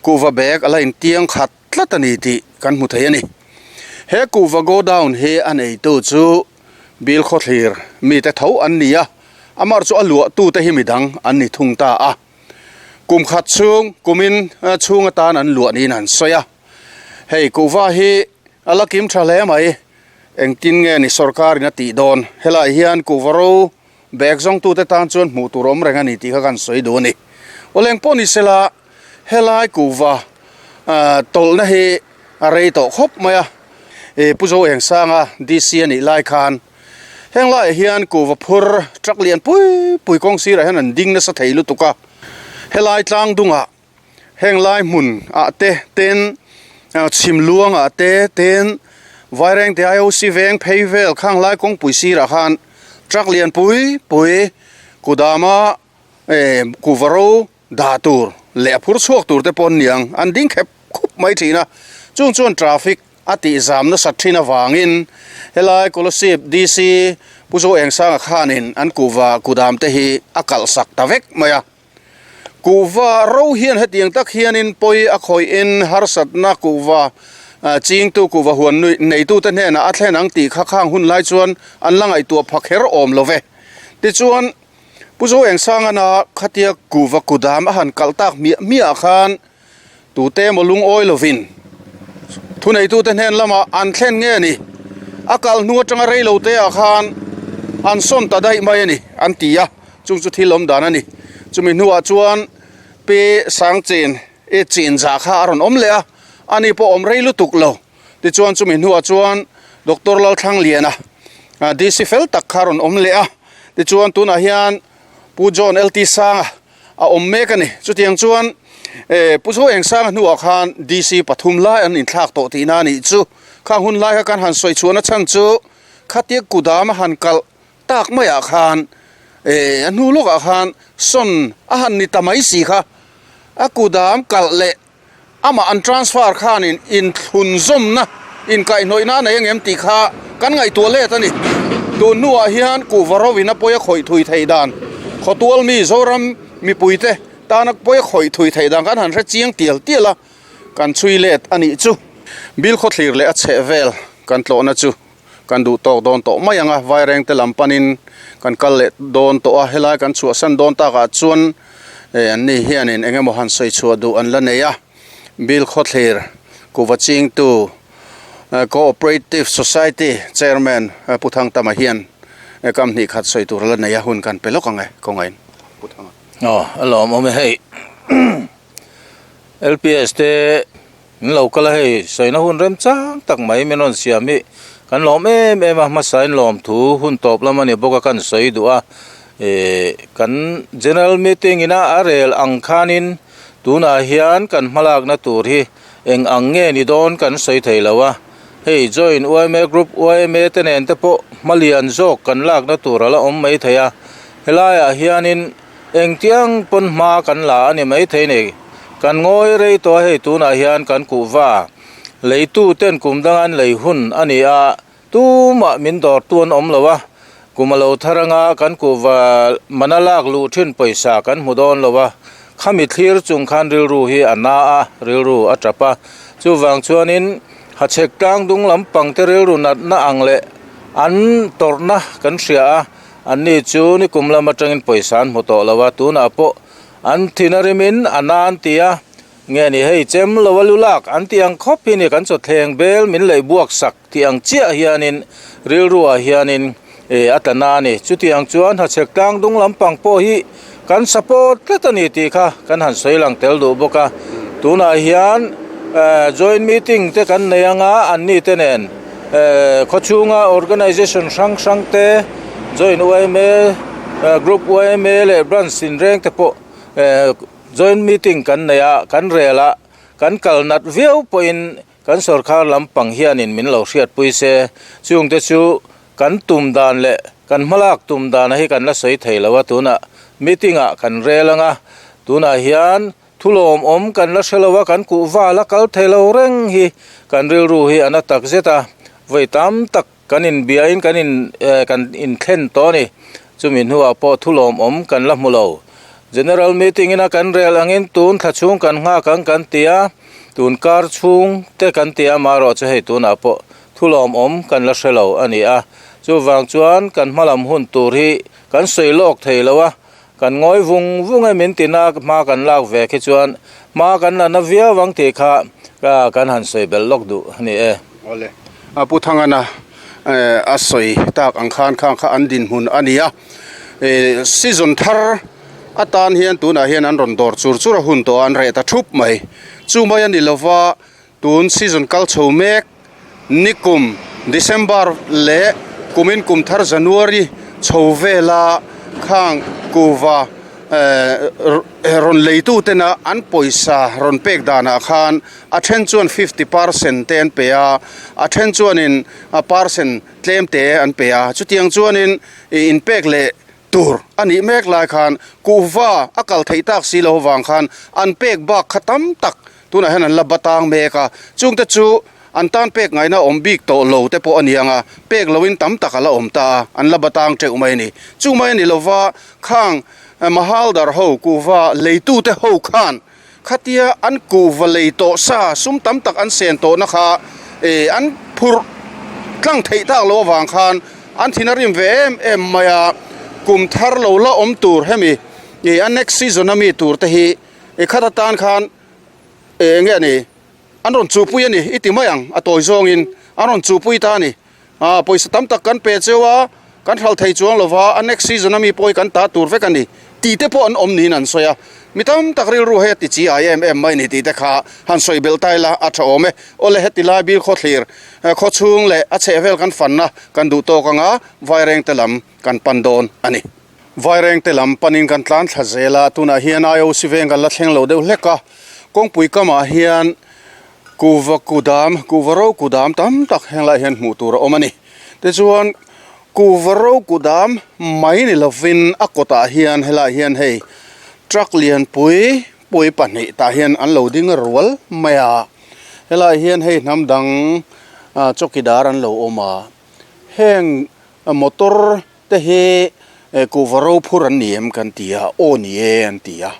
kuhva bag a la intiang khat tlat a ni tih kan hmu thei a ni. He kuhva godown hi a neitu chu Bil Khawthlir mite tho an ni a, amar chu a luahtute hi midang an ni thung ta a. Kum khat chhung kumin chhung atan an luah niin an sawi a. Hei kuhva hi a la kim tha hle mai, engtin nge ni sorkarin a tih dawn? Helaiah hian kuhva ro bag zawngtute tan chuan hmuh tur awm reng a ni tih kha kan sawi duh a ni. Awleng pawh ni sela Helai kuhva tawlhna hi a rei tawh khawp mai a, ih Pu Zoengsanga DC a nih lai khan heng laiah hian kuhva phur truck lian pui pui kawng sirah hian an ding nasa thei lutuk a, helai tlang dungah heng lai hmun ah te ten chhim luang ah te ten Vairengte IOC veng phei vel khang lai kawngpui sirah khan truck lian pui pui kudama kuhva ro Dah tur leh a phur chhuak tur te pawh an niang, an ding khep khup mai thin a, chung chuan traffic a tih zam nasat thin avangin helai Kolasib DC Pu Zoengsanga khanin an kuhva kudam te hi a kalh sak ta vek mai a. Kuhva ro hian hetiang tak hianin pawi a khawihin harsatna kuhva chingtu kuhva huan neitute hnenah a thlen ang tih kha khang hun lai chuan an la ngaihtuah pha kher awm lo ve. Tichuan. Pu Zo Engsangana khatia kuhva kudam a han kalh tak hmiah hmiah khan tute emaw lungawi lovin thuneitute hnen lamah an thlen nge ni? A kal hnu atanga rei lo te ah khan an sawn ta daih mai a ni an ti a, chung chu thil awm dan a ni. Chumi hnuah chuan Pi Sangchin i chinzah kha a rawn awm leh a, ani pawh awm rei lutuk lo. Tichuan chumi hnuah chuan Doctor Lalthlangliana DC fel tak kha a rawn awm leh a, tichuan tunah hian Pu John LT Sanga a awm mek a ni. Chutiang chuan Pu Zo Engsanga hnuah khan DC pathum lai an inthlak tawh tihna a nih chu. Khang hun lai kha kan han sawi chhuahna chhan chu khatia kudam a han kalh tak maiah khan a hnu lawkah khan sawn a han ni ta mai si kha. A kudam kalh leh Amah an transfer khanin inthlunzawmna, inkaihhnawihna a nei angem tih kha kan ngaihtuah let a ni. Tun hnuah hian kuhva rovin a pawi a khawih thui theih dan, khawtual mi Zoram mipuite tana pawi a khawih thui theih dan kan han hre chiang tial tial a, kan chhui let a nih chu. Bill khawthlir leh a chheh vel kan tlawhna chu kan duh tawk dawn tawh mai ang a, Vairengte lam panin kan kal leh dawn tawh a, helai kan chhuahsan dawn takah chuan an ni hianin eng emaw han sawi chhuah duh an la nei a, Bill Khawthlir kuhva chingtu Cooperative Society Chairman Pu Thangtama hian kam hnih khat sawi tur a la nei a, hun kan pe lawk ang e, kawngaiin Pu Thanga. Aw, a lawmawm e hei. LPS te Min lo kal a hei, sawina hun remchang tak mai min rawn siam hi kan lawm em em a, hmasain lawmthu hun tawp lam a ni bawk a kan sawi duh a, ih kan general meeting ina a rel ang khanin tunah hian kan hmalakna tur hi eng ang nge ni dawn kan sawi thei lo a, hei join yma group yma te nen te pawh hma lian zawk kan lakna tur a la awm mai thei a, helaiah hianin. Engtiang pawn hma kan la a ni maithei nei. Kan ngawi rei tawh a hei tunah hian kan kuhva leitu ten kum dang an lei hun a ni a, tumah min dawr tu an awm lo a, kum a lo thar anga kan kuhva mana lak luh thin pawisa kan hmu dawn lo a, khami thlir chung khan rilru hi a na a, rilru a tap a, chuvang chuanin hachhek tlang dung lampang te rilru natna ang leh an tawrhna kan hria a. Anni chu nikum lam atangin pawisa an hmu tawh lo a, tunah pawh an thin a rimin a na an ti a, nge ni hei chem lo a lu lak an tih ang khawp hi ni kan chawthleng bel min leih buak sak tih ang chiah hianin rilruah hianin eh a tla na a ni. Chutiang chuan hachhek tlang dung lampang pawh hi kan support tlat a ni tih kha kan han sawi lang tel duh bawk a, tunah hian eh joint meeting te kan nei anga anni te nen eh khawchhunga organization hrang hrang te joint yma group yma leh branch inreng te pawh eh joint meeting kan nei a kan rel a kan kal nat viau pawhin Kan sorkar lampang hianin min lo hriatpui se, chungte chu kan tum dan leh kan hmalak tum dana hi kan la sawi thei lo a, tunah meeting ah kan rel ang a, tunah hian thu lawmawm kan la hre lo a, kan kuhva la kal thei lo reng hi kan rilru hi a na tak zet a, vawi tam tak kan inbiain kan in kan inthlen tawh a ni, chumi hnuah pawh thu lawmawm kan la hmu lo. General meeting ina kan rel angin tun thla chhung kan nghak ang kan ti a. Tun kar chhung te kan ti a, marawh chu hei tunah pawh thu lawmawm kan la hre lo a ni a. Chuvang chuan kan hmalam hun tur hi kan sawi lawk thei lo a, kan ngawi vung vung e min tina hma kan lak ve khi chuan hma kan la na viau ang tih kha kan han sawi belh lawk duh a ni e. Awle, Pu Thangana a sawi tak ang khan khang kha an dinhmun a ni a, season thar atan hian tunah hian an rawn dawr chur chur a hun tawh a an reh ta thup mai chu mai a ni lova tun season kal chho mek nikum December leh kumin kum thar January chho vela khang kuva ehh rawn leitu tena an pawisa rawn pek danah khan a then chuan 50 percent te an pe a a then chuanin percent tlem te an pe a chutiang chuanin ih inpek leh tur a nih mek lai khan kuhva a kal theih tak si lo avang khan an pek bak kha tam tak tunah hian an la batang mek a chungte chu an tan pek ngaihna awm bik tawh lo te pawh a ni ang a pek loin tam tak a la awm ta a an la batang teuh mai a ni chu mai a ni lova khang mahaldar ho kuhva leitute ho khan khatia an kuhva lei tawh sa sum tam tak an sen tawhna kha ih an phurh tlang theih tak loh avang khan an thin a rim ve em em mai a. kum thar lo la awm tur hemi ih a next season a mi tur te hi i khat atan khan eng nge a ni an rawn chuhpui a ni i ti mai ang a tawi zawngin an rawn chuhpui ta a ni ah pawisa tam tak kan pe cheu a kan hral thei chuang lo va a next season a mi pawh hi kan ta tur vek a ni tih te pawh an awm niin an sawi a mi tam tak rilru hei a ti chi ai em em mai ni tih te kha han sawi belh ta ila a tha awm e awle heti lai bil khawthlir khawchhung leh a chhehvel kan fanna kan duh tawk anga vaireng te lam kan pan dawn a ni. Vaireng te lam panin kan tlan thla zel a, tunah hian IOC veng kan la thleng lo deuh hlek a, kawngpui kamah hian kuhva kudam, kuhva ro kudam tam tak heng laiah hian hmuh tur a awm a ni. Tichuan kuhva ro kudam mai ni lovin a kawtah hian helaiah hian hei truck lianpui pui pahnih tah hian an lo ding rual mai a, helaiah hian hei hnam dang chawkidar an lo awm a, heng motor te hi kuhva ro phur an ni em kan ti a, aw ni e an ti a,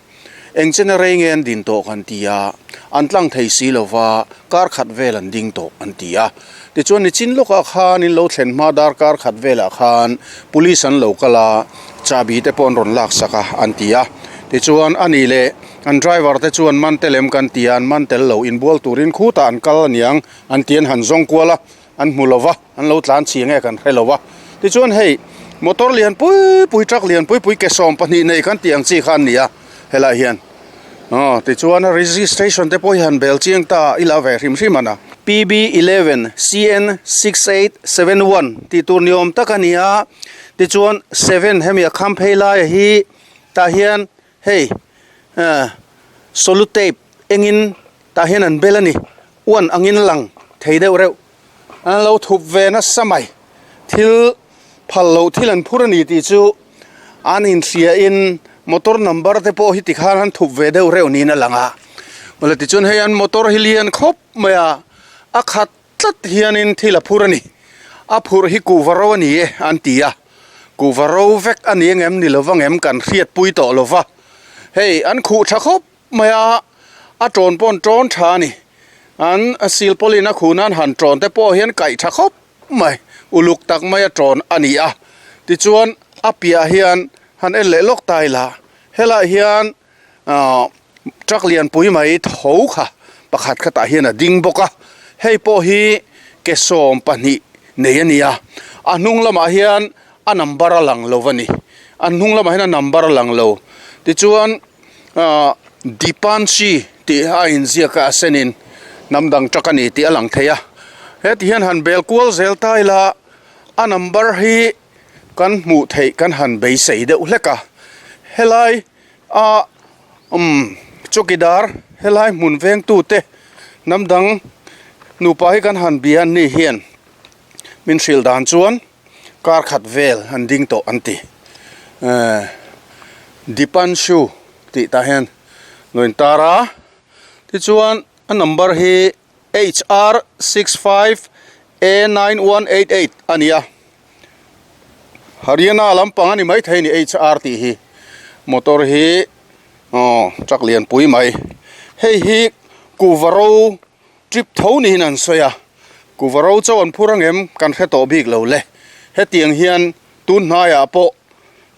eng chena rei nge an din tawh kan ti a, an tlang thei si lo va, kar khat vel an ding tawh an ti a. Tichuan nichin lawkah khan in lo thlen hma dar kar khat velah khan police an lo kal a, chahbi te pawh an rawn lak sak a an ti a. Tichuan a ni leh an driver te chuan man tel em kan ti a, an man tel lo, inbual turin khutah an kal aniang an ti an han zawng kual a. An hmu lo va, an lo tlan chhi nge kan hre lo va. Tichuan hei motor lian pui pui truck lian pui pui ke 12 nei kan tih ang chi kha an ni a helaiah hian. Aw tichuan a registration te pawh hi han bel chiang ta ila ve hrim hrim a na. PB 11 CN 6871 tih tur ni awm tak a ni a, tichuan seven hemi a kham phei laia hi tah hian hei ah solu tape engin tah hian an bel a ni. Uan angin lang thei deuh reuh. An lo thup ve nasa mai. Thil phal loh thil an phur a ni tih chu an inhriain motor number te pawh hi tikhan an thup ve deuh reuh niin a lang a. Awle tichuan hei an motor hi lian khawp mai a, a khat tlat hianin thil a phur a ni. A phurh hi kuhva ro a ni e an ti a. Kuhva ro vek a ni engem ni lova ngem kan hriatpui tawh lova. Hei an khuh tha khawp. mai a, a tawn pawh an tawn tha a ni. An silpawlin a khun a an han tawn te pawh hian kaih tha khawp mai, uluk tak mai a tawn a ni a. Tichuan a piah hian han en leh lawk ta ila, helaiah hian ahh truck lianpui mai tho kha pakhat khatah hian a ding bawk a, hei pawh hi ke 12 nei a ni a, a hnung lamah hian a number a lang lo a ni, a hnung lamah hian a number a lang lo. Tichuan. Ahh Dipanshi tih a inziak a a senin hnam dang tak a ni tih a lang thei a heti hian han bel kual zel ta ila a number hi kan hmuh theih kan han beisei deuh hlek a helai ah umm chawkidar helai hmun vengtu te hnam dang nupa hi kan han bia an ni hian min hrilh dan chuan. Kar khat vel an ding tawh an ti. Eh Dipanshu tih tah hian lo intar a, tichuan a number hi HR 65 A 9188 a ni a, Haryana lampang a ni maithei a ni HR tih hi, motor hi aw truck lianpui mai, hei hi kuhva ro Trip tho niin an sawi a, kuhva ro chauh an phur angem kan hre tawh bik lo le. Hetiang hian tun hnaiah pawh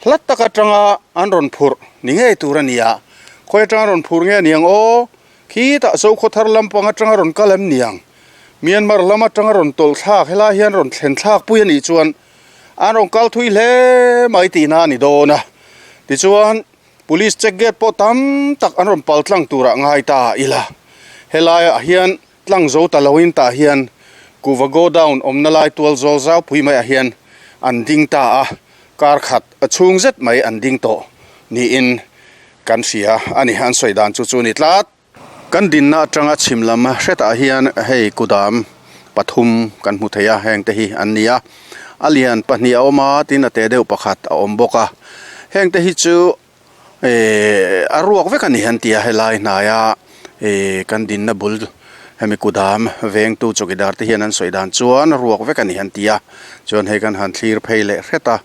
hla tak atanga an rawn phurh ni ngei tur a ni a, khawi atanga rawn phur nge niang aw, khitah Zokhawthar lampang atanga rawn kal em niang, Myanmar lam atanga rawn tawlh thlak helai hian rawn thlen thlak pui a nih chuan an rawn kal thui hle mai tihna a ni dawn a. Tichuan. Police check gate pawh tam tak an rawn pal tlang turah ngai ta ila. Helaiah hian tlang zo ta loin tah hian kuhva godown awmna lai tual zawl zau pui maiah hian an ding ta a, kar khat a chhung zet mai an ding tawh niin kan hria a ni. An sawi dan chu chu ni tlat. Kan dinna atanga chhim lam hretah hian hei kudam pathum kan hmu thei a, heng te hi an ni a, a lian pahnih a awm a tin a te deuh pakhat a awm bawk a, heng te hi chu ehh a ruak vek a ni an ti a helai hnaia ehh kan dinna bul hemi kudam vengtu chawkidar te hian an sawi dan chuan a ruak vek a ni an ti a, chuan hei kan han thlir phei leh hret a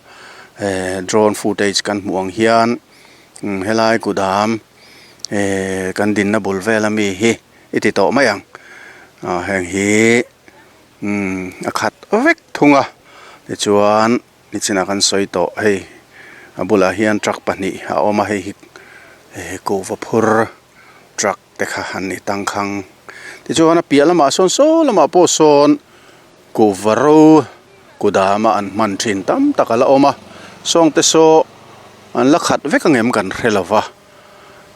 ehh drone footage kan hmuh ang hian helai kudam. Ehh kan dinna bul vel ami hi i ti tawh mai ang ah heng hi umm a khat vek thung a tichuan nichinah kan sawi tawh hei. A bulah hian truck pahnih a awm a hei hi kuhva phur truck te kha an ni tangkhang tichuan a piah lamah sawn saw lamah pawh sawn kuhva ro kudam a an hman thin tam tak a la awm a sawng te saw an la khat vek ang em kan hre lo va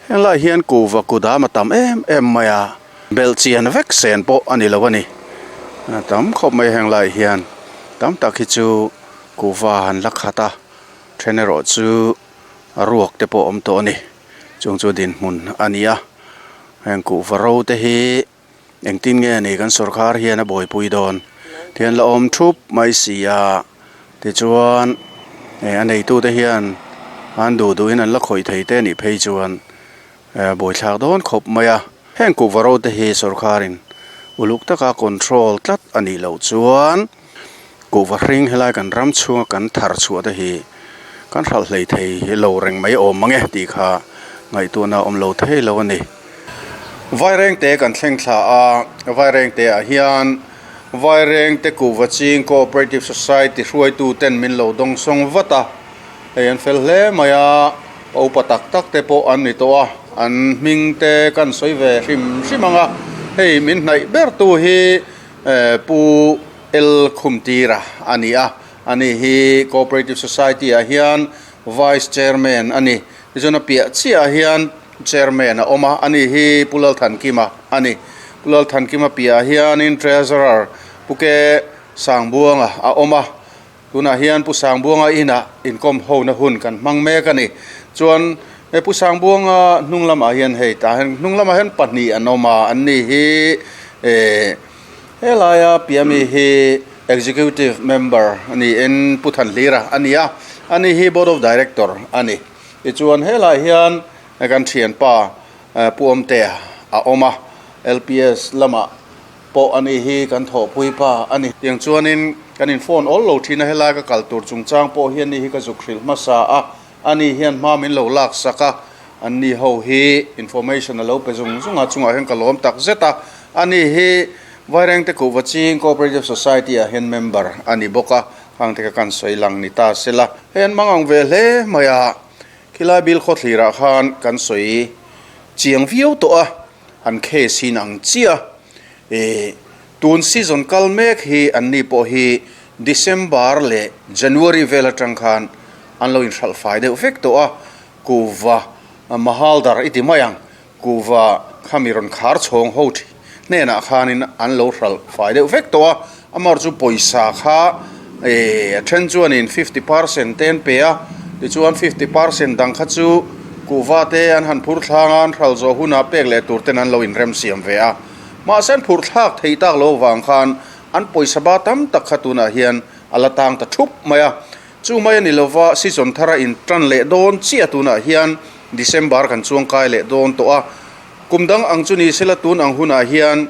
heng lai hian kuhva kudam a tam em em mai a belh chian vek sen pawh a ni lo a ni a tam khawp mai heng lai hian tam tak hi chu kuhva an la khat a then erawh chu a ruak te pawh a awm tawh a ni. Chung chu dinhmun a ni a, heng kuhva ro te hi engtin nge ni kan sawrkar hian a buaipui dawn thian la awm thup mai si a, tichuan eh a neitu te hian an duh duhin an la khawih thei te nih phei chuan eh buaithlak dawn khawp mai a, heng kuhva ro te hi sawrkarin uluk taka control tlat a nih loh chuan. Kuhva hring helai kan ram chhunga kan thar chhuah te hi kan hralh hlei thei hi lo reng mai awm mang e tih kha ngaihtuahna a awm lo thei lo a ni. Vairengte kan thleng thla a, Vairengte ah hian Vairengte Kuhva Ching Cooperative Society hruaitu ten min lo dawng sawng vat a, hei an fel hle mai a, pa upa tak tak te pawh an ni tawh a, an hming te kan sawi ve hrim hrim ang a, hei min hnaih ber tu hi Pu L Khumtira a ni a, ani hi Cooperative Society ah hian Vice Chairman a ni. Tichuan a piah chiah ah hian Chairman a awm a, ani hi Pu Lalthankima a ni. Pu Lalthankima piah ah hianin Treasurer Pu Ke Sangbuanga a awm a, tunah hian Pu Sangbuanga inah inkawm hona hun kan hmang mek a ni. Chuan he Pu Sangbuanga hnung lamah hian hei tah hian hnung lamah hian pahnih an awm a, an ni hi eh. Helaia Piami hi Executive Member a niin Pu Thanhlira a ni a, ani hi Board of Director a ni. Tichuan helaiah hian kan thianpa Pu Awmtea a awm a, LPS lamah pawh ani hi kan thawhpui pa a ni. Tiang chuanin kan in phone awl lo thin a, helai ka kal tur chungchang pawh hi ani hi ka zuk hrilh hmasa a, ani hian hma min lo laksak a, anni ho hi information a lo pe zung zung a, chungah hian ka lawm tak zet a, ani hi Vairengte Kuhva Ching Cooperative Society ah hian member a ni bawk a, khang te kha kan sawi lang ni ta se la, hei an mang ang ve hle mai a, khilai bil khawthlir ah khan kan sawi chiang viau tawh a, an case hi in ang chiah a, ih tun season kal mek hi anni pawh hi December leh January vel atang khan an lo inhralh fai deuh vek tawh a, kuhva mahaldar i ti mai ang, kuhva khami rawn khar chhawng ho hnenah khanin an lo hralh fai deuh vek tawh a, amar chu pawisa kha eh a then chuanin fifty percent te an pe a, tichuan fifty percent dang kha chu kuhva te an han phur thlang a, an hralh zawh hunah pek leh tur ten an lo inrem siam ve a, mahse an phur thlak thei tak lo avang khan an pawisa ba tam tak kha tunah hian a la tang ta thup mai a. Chu mai a ni lova, season thar a in tan leh dawn chiah tunah hian December kan chuang kai leh dawn tawh a. Kum dang ang chu ni sela tun ang hunah hian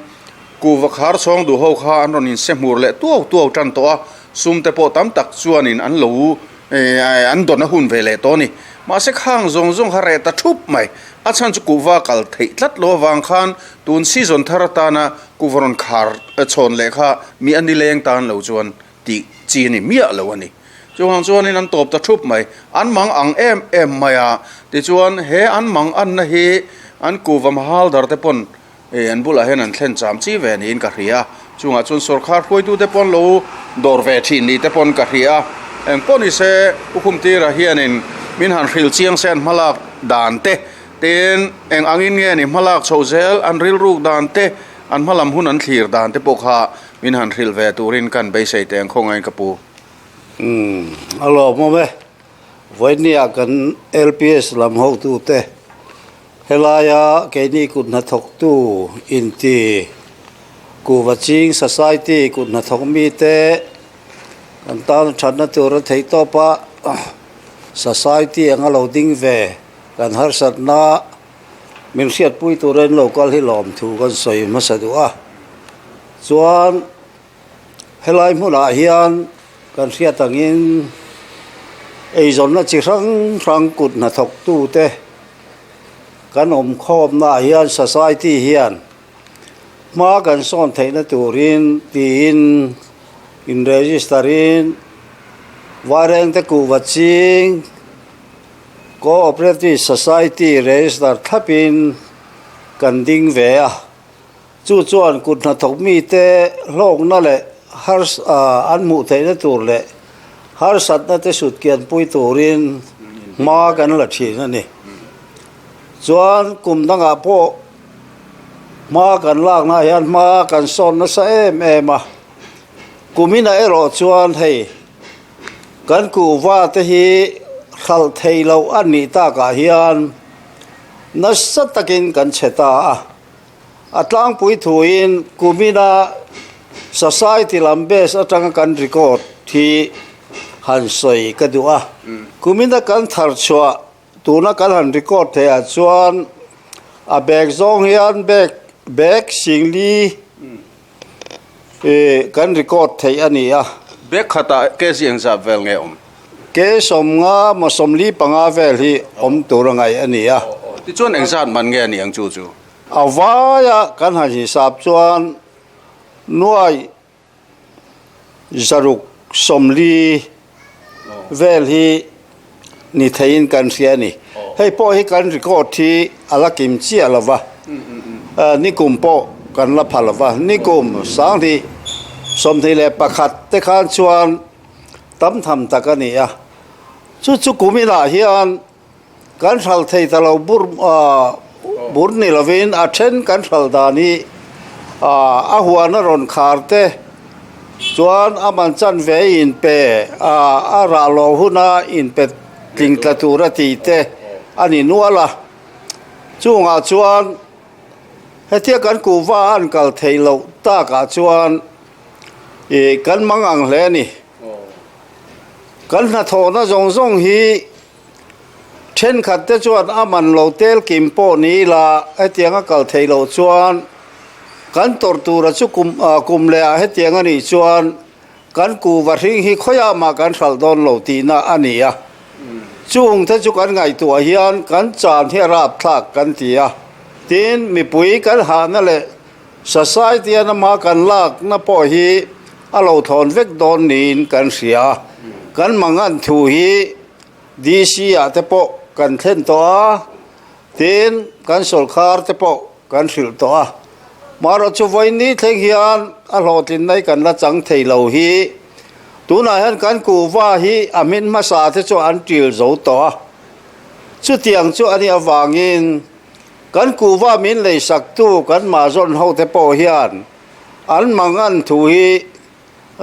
kuhva khar chhawng duh ho kha an rawn inse hmur leh tuau tuau tan tawh a, sum te pawh tam tak chuanin an lo an dawn a hun ve leh tawh a ni. Mahse khang zawng zawng kha reh ta thup mai. A chhan chu kuhva kal theih tlat lo avang khan tun season thar atana kuhva rawn khar chhawn leh kha mi a nileng tan lo chuan tih chi a ni miah lo a ni. Chuvang chuanin an tawp ta thup mai. An mang ang em em mai a, tichuan he an mang anna hi an kuhva mahal dar te pawn eh an bulah hian an thlen cham chi ve niin ka hria a. Chungah chuan sawrkhar hruaitute pawn lo dawr ve thin ni te pawn ka hria a. Eng pawh ni se Pu Khumtira hianin min han hrilh chiang se an hmalak dan te, tin eng angin nge ni hmalak chhoh zel an rilruk dan te, an hmalam hun an thlir dan te pawh kha Min han hrilh ve turin kan beisei teh ang khawngaiin ka pu. Umm a lawmawm e. Vawinia kan LPS lam hotute helaia keini kut hnathawktu inti Kuhva Ching Society kut hnathawk mite kan tan thatna tura theihtawpa Society anga lo ding ve kan harsatna Min hriatpui turin lo kal hi lawmthu kan sawi hmasa duh a, chuan helai hmunah hian kan hriat angin eizawnna chi hrang hrang kut hnathawktute kan awm khawmnaah hian society hian hma kan sawn theihna turin tiin in register in Vairengte kuhva ching. Cooperative Society register thlapin kan ding ve a, chu chuan kut hnathawk mite hlawkna leh an hmuh theihna tur leh harsatna te sut kianpui turin hma kan la thin a ni. Chuan kum dangah pawh hma kan lakna hian hma kan sawn nasa em em a, kuminah erawh chuan hei Kan kuhva te hi hralh thei loh a nih takah hian nasa takin kan chhe ta a. A tlangpui thuin kumina society lam base atanga kan record hi han sawi ka duh a. Kumina kan thar chhuah tuna kan han record theih ah chuan a bag zawng hian bag bag singli Ih, kan record theih a ni a. Bag khatah kg engzat vel nge awm? Ke 50 maw 45 vel hi awm tur a ngaih a ni a. Tichuan engzat man nge a ni ang chu chu? A vaia kan han hisap chuan nuai 640 vel hi ni theiin kan hria a ni. Hei pawh hi kan record hi a la kim chiah lo va, nikum pawh kan la pha lo va, nikum 2021 te khan chuan tam tham tak a ni a, chu chu kum inah hian Kan hral thei ta lo bur bur ni lovin a then kan hral dan hi a huan a rawn khar te chuan a man chan ve in pe a rah lo huna in pe tling tla tur a tih te a ni nual a. Chungah chuan hetia kan kuhva an kal theih loh takah chuan ih kan mang ang hle a ni. Kan hnathawhna zawng zawng hi Thenkhat te chuan a man lo tel kim pawh ni ila hetiang a kal theih loh chuan kan tawrh tura chu kum kum leh ah hetiang a nih chuan kan kuhva hring hi khawiah mah kan hralh dawn lo tihna a ni a. Chung te chu kan ngaihtuah hian kan chan hi a rapthlak kan ti a. Tin, mipui kan hahna leh Society a nama kan lakna pawh hi a lo thawn vek dawn niin kan hria a. Kan mangan thu hi DC ah te pawh kan thlen tawh a, tin kan sawrkar te pawh kan hrilh tawh a. Marawh chu vawiin thleng hian a hlawhtlinna hi kan la chang thei lo hi tunah hian kan kuhva hi a hmin hmasa te chu an ṭil zo tawh a. Chutiang chu a nih avangin Kan kuhva min leisaktu kan mahzawn hote pawh hian an mangan thu hi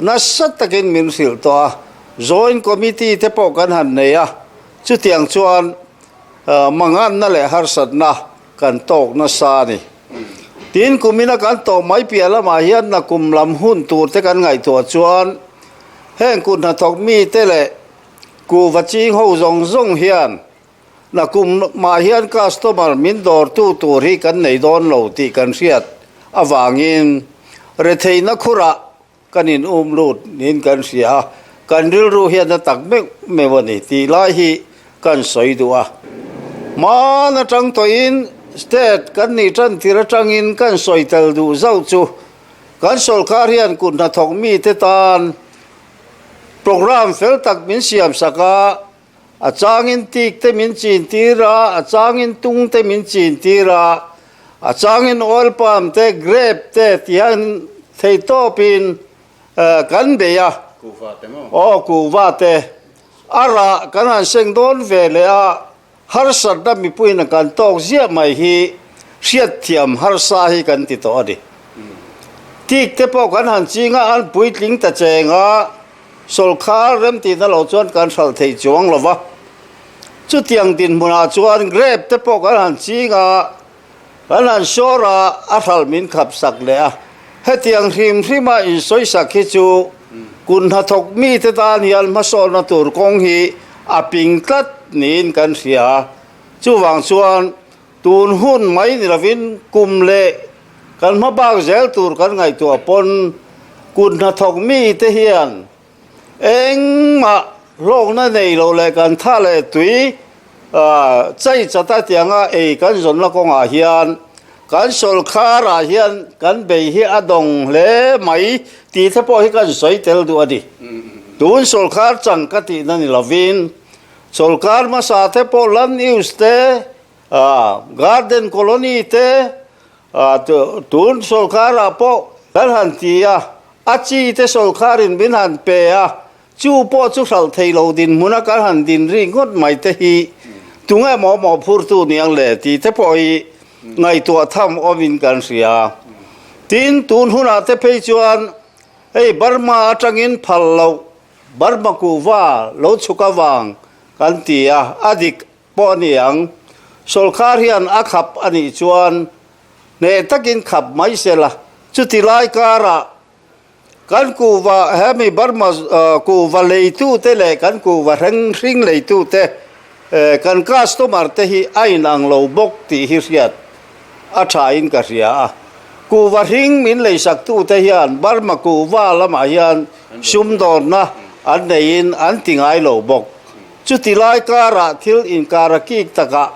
nasa takin min hrilh tawh a, Joint Committee te pawh kan han nei a, chutiang chuan manganna leh harsatna kan tawk nasa a ni. Tin, kumina kan tawh mai piah lamah hian nakum lam hun tur te kan ngaihtuah chuan heng kut hnathawk mite leh kuhva ching ho zawng zawng hian Nakum mah hian customer min dawrtu tur hi kan nei dawn lo tih kan hriat avangin retheihna khurah kan in um lut niin kan hria a, kan rilru hian a tak meuh meuh a ni tih lai hi kan sawi duh a. Hmaan atang tawhin state kan nih tan tir atangin kan sawi tel duh zauh chu kan sawrkar hian kut hnathawk mite tan programme fel tak min siamsak a, A changin tik te min chin tir a, a changin tung te min chin tir a, a changin oil palm te, grape te ti hian thei tawpin kan bei a. Kuhva te maw? Aw, kuhva te. A rah kan han seng dawn ve leh a, harsatna mipuiin kan tawk ziah mai hi hriatthiam harsa hi kan ti tawh a ni. Tik te pawh kan han ching a, an puitling ta cheng a, Sawrkar remtihna lo chuan kan hralh thei chuang lo va. Chutiang dinhmunah chuan grape te pawh kan han ching a, kan han sawr a, a hralh min khap sak leh a. Hetiang hrim hrima insawisak hi chu kut hnathawk mite tan hian hmasawnna tur kawng hi a ping tlat niin kan hria a. Chuvang chuan tun hun mai ni lovin kum leh Kan hma bak zel tur kan ngaihtuah pawn kut hnathawk mite hian engmah hlawkna nei lo leh kan tha leh tui chai chata tianga ei kan zawnna kawngah hian kan sawrkharah hian kan bei hi a dawng hle mai tih te pawh hi kan sawi tel duh a ni. Tun sawrkhar chang ka tihna ni lovin. Sawrkar hmasa te pawh land use te, garden colony te, tun sawrkarah pawh kan han ti a, a chi te sawrkarin min han pe a, chu pawh chu hralh thei lo dinhmuna kan han din ri ngawt mai te hi tunge maw mawhphurtu niang le tih te pawh hi ngaihtuah tham awmin kan hria. Tin, tun hunah te phei chuan hei Burma atangin phal loh Burma kuhva lo chhuk avang kan ti a, a dik pawh a ni ang. Sawrkar hian a khap a nih chuan hneh takin khap mai se la, chuti lai karah kan kuhva hemi Burma kuhva leitute leh kan kuhva hreng hring leitute kan customer te hi a inang lo bawk tih hi hriat a thain ka hria a. Kuhva hring min leisaktute hian Burma kuhva lamah hian sumdawnna an neiin an ti ngai lo bawk. Chuti lai karah thil inkar a kik takah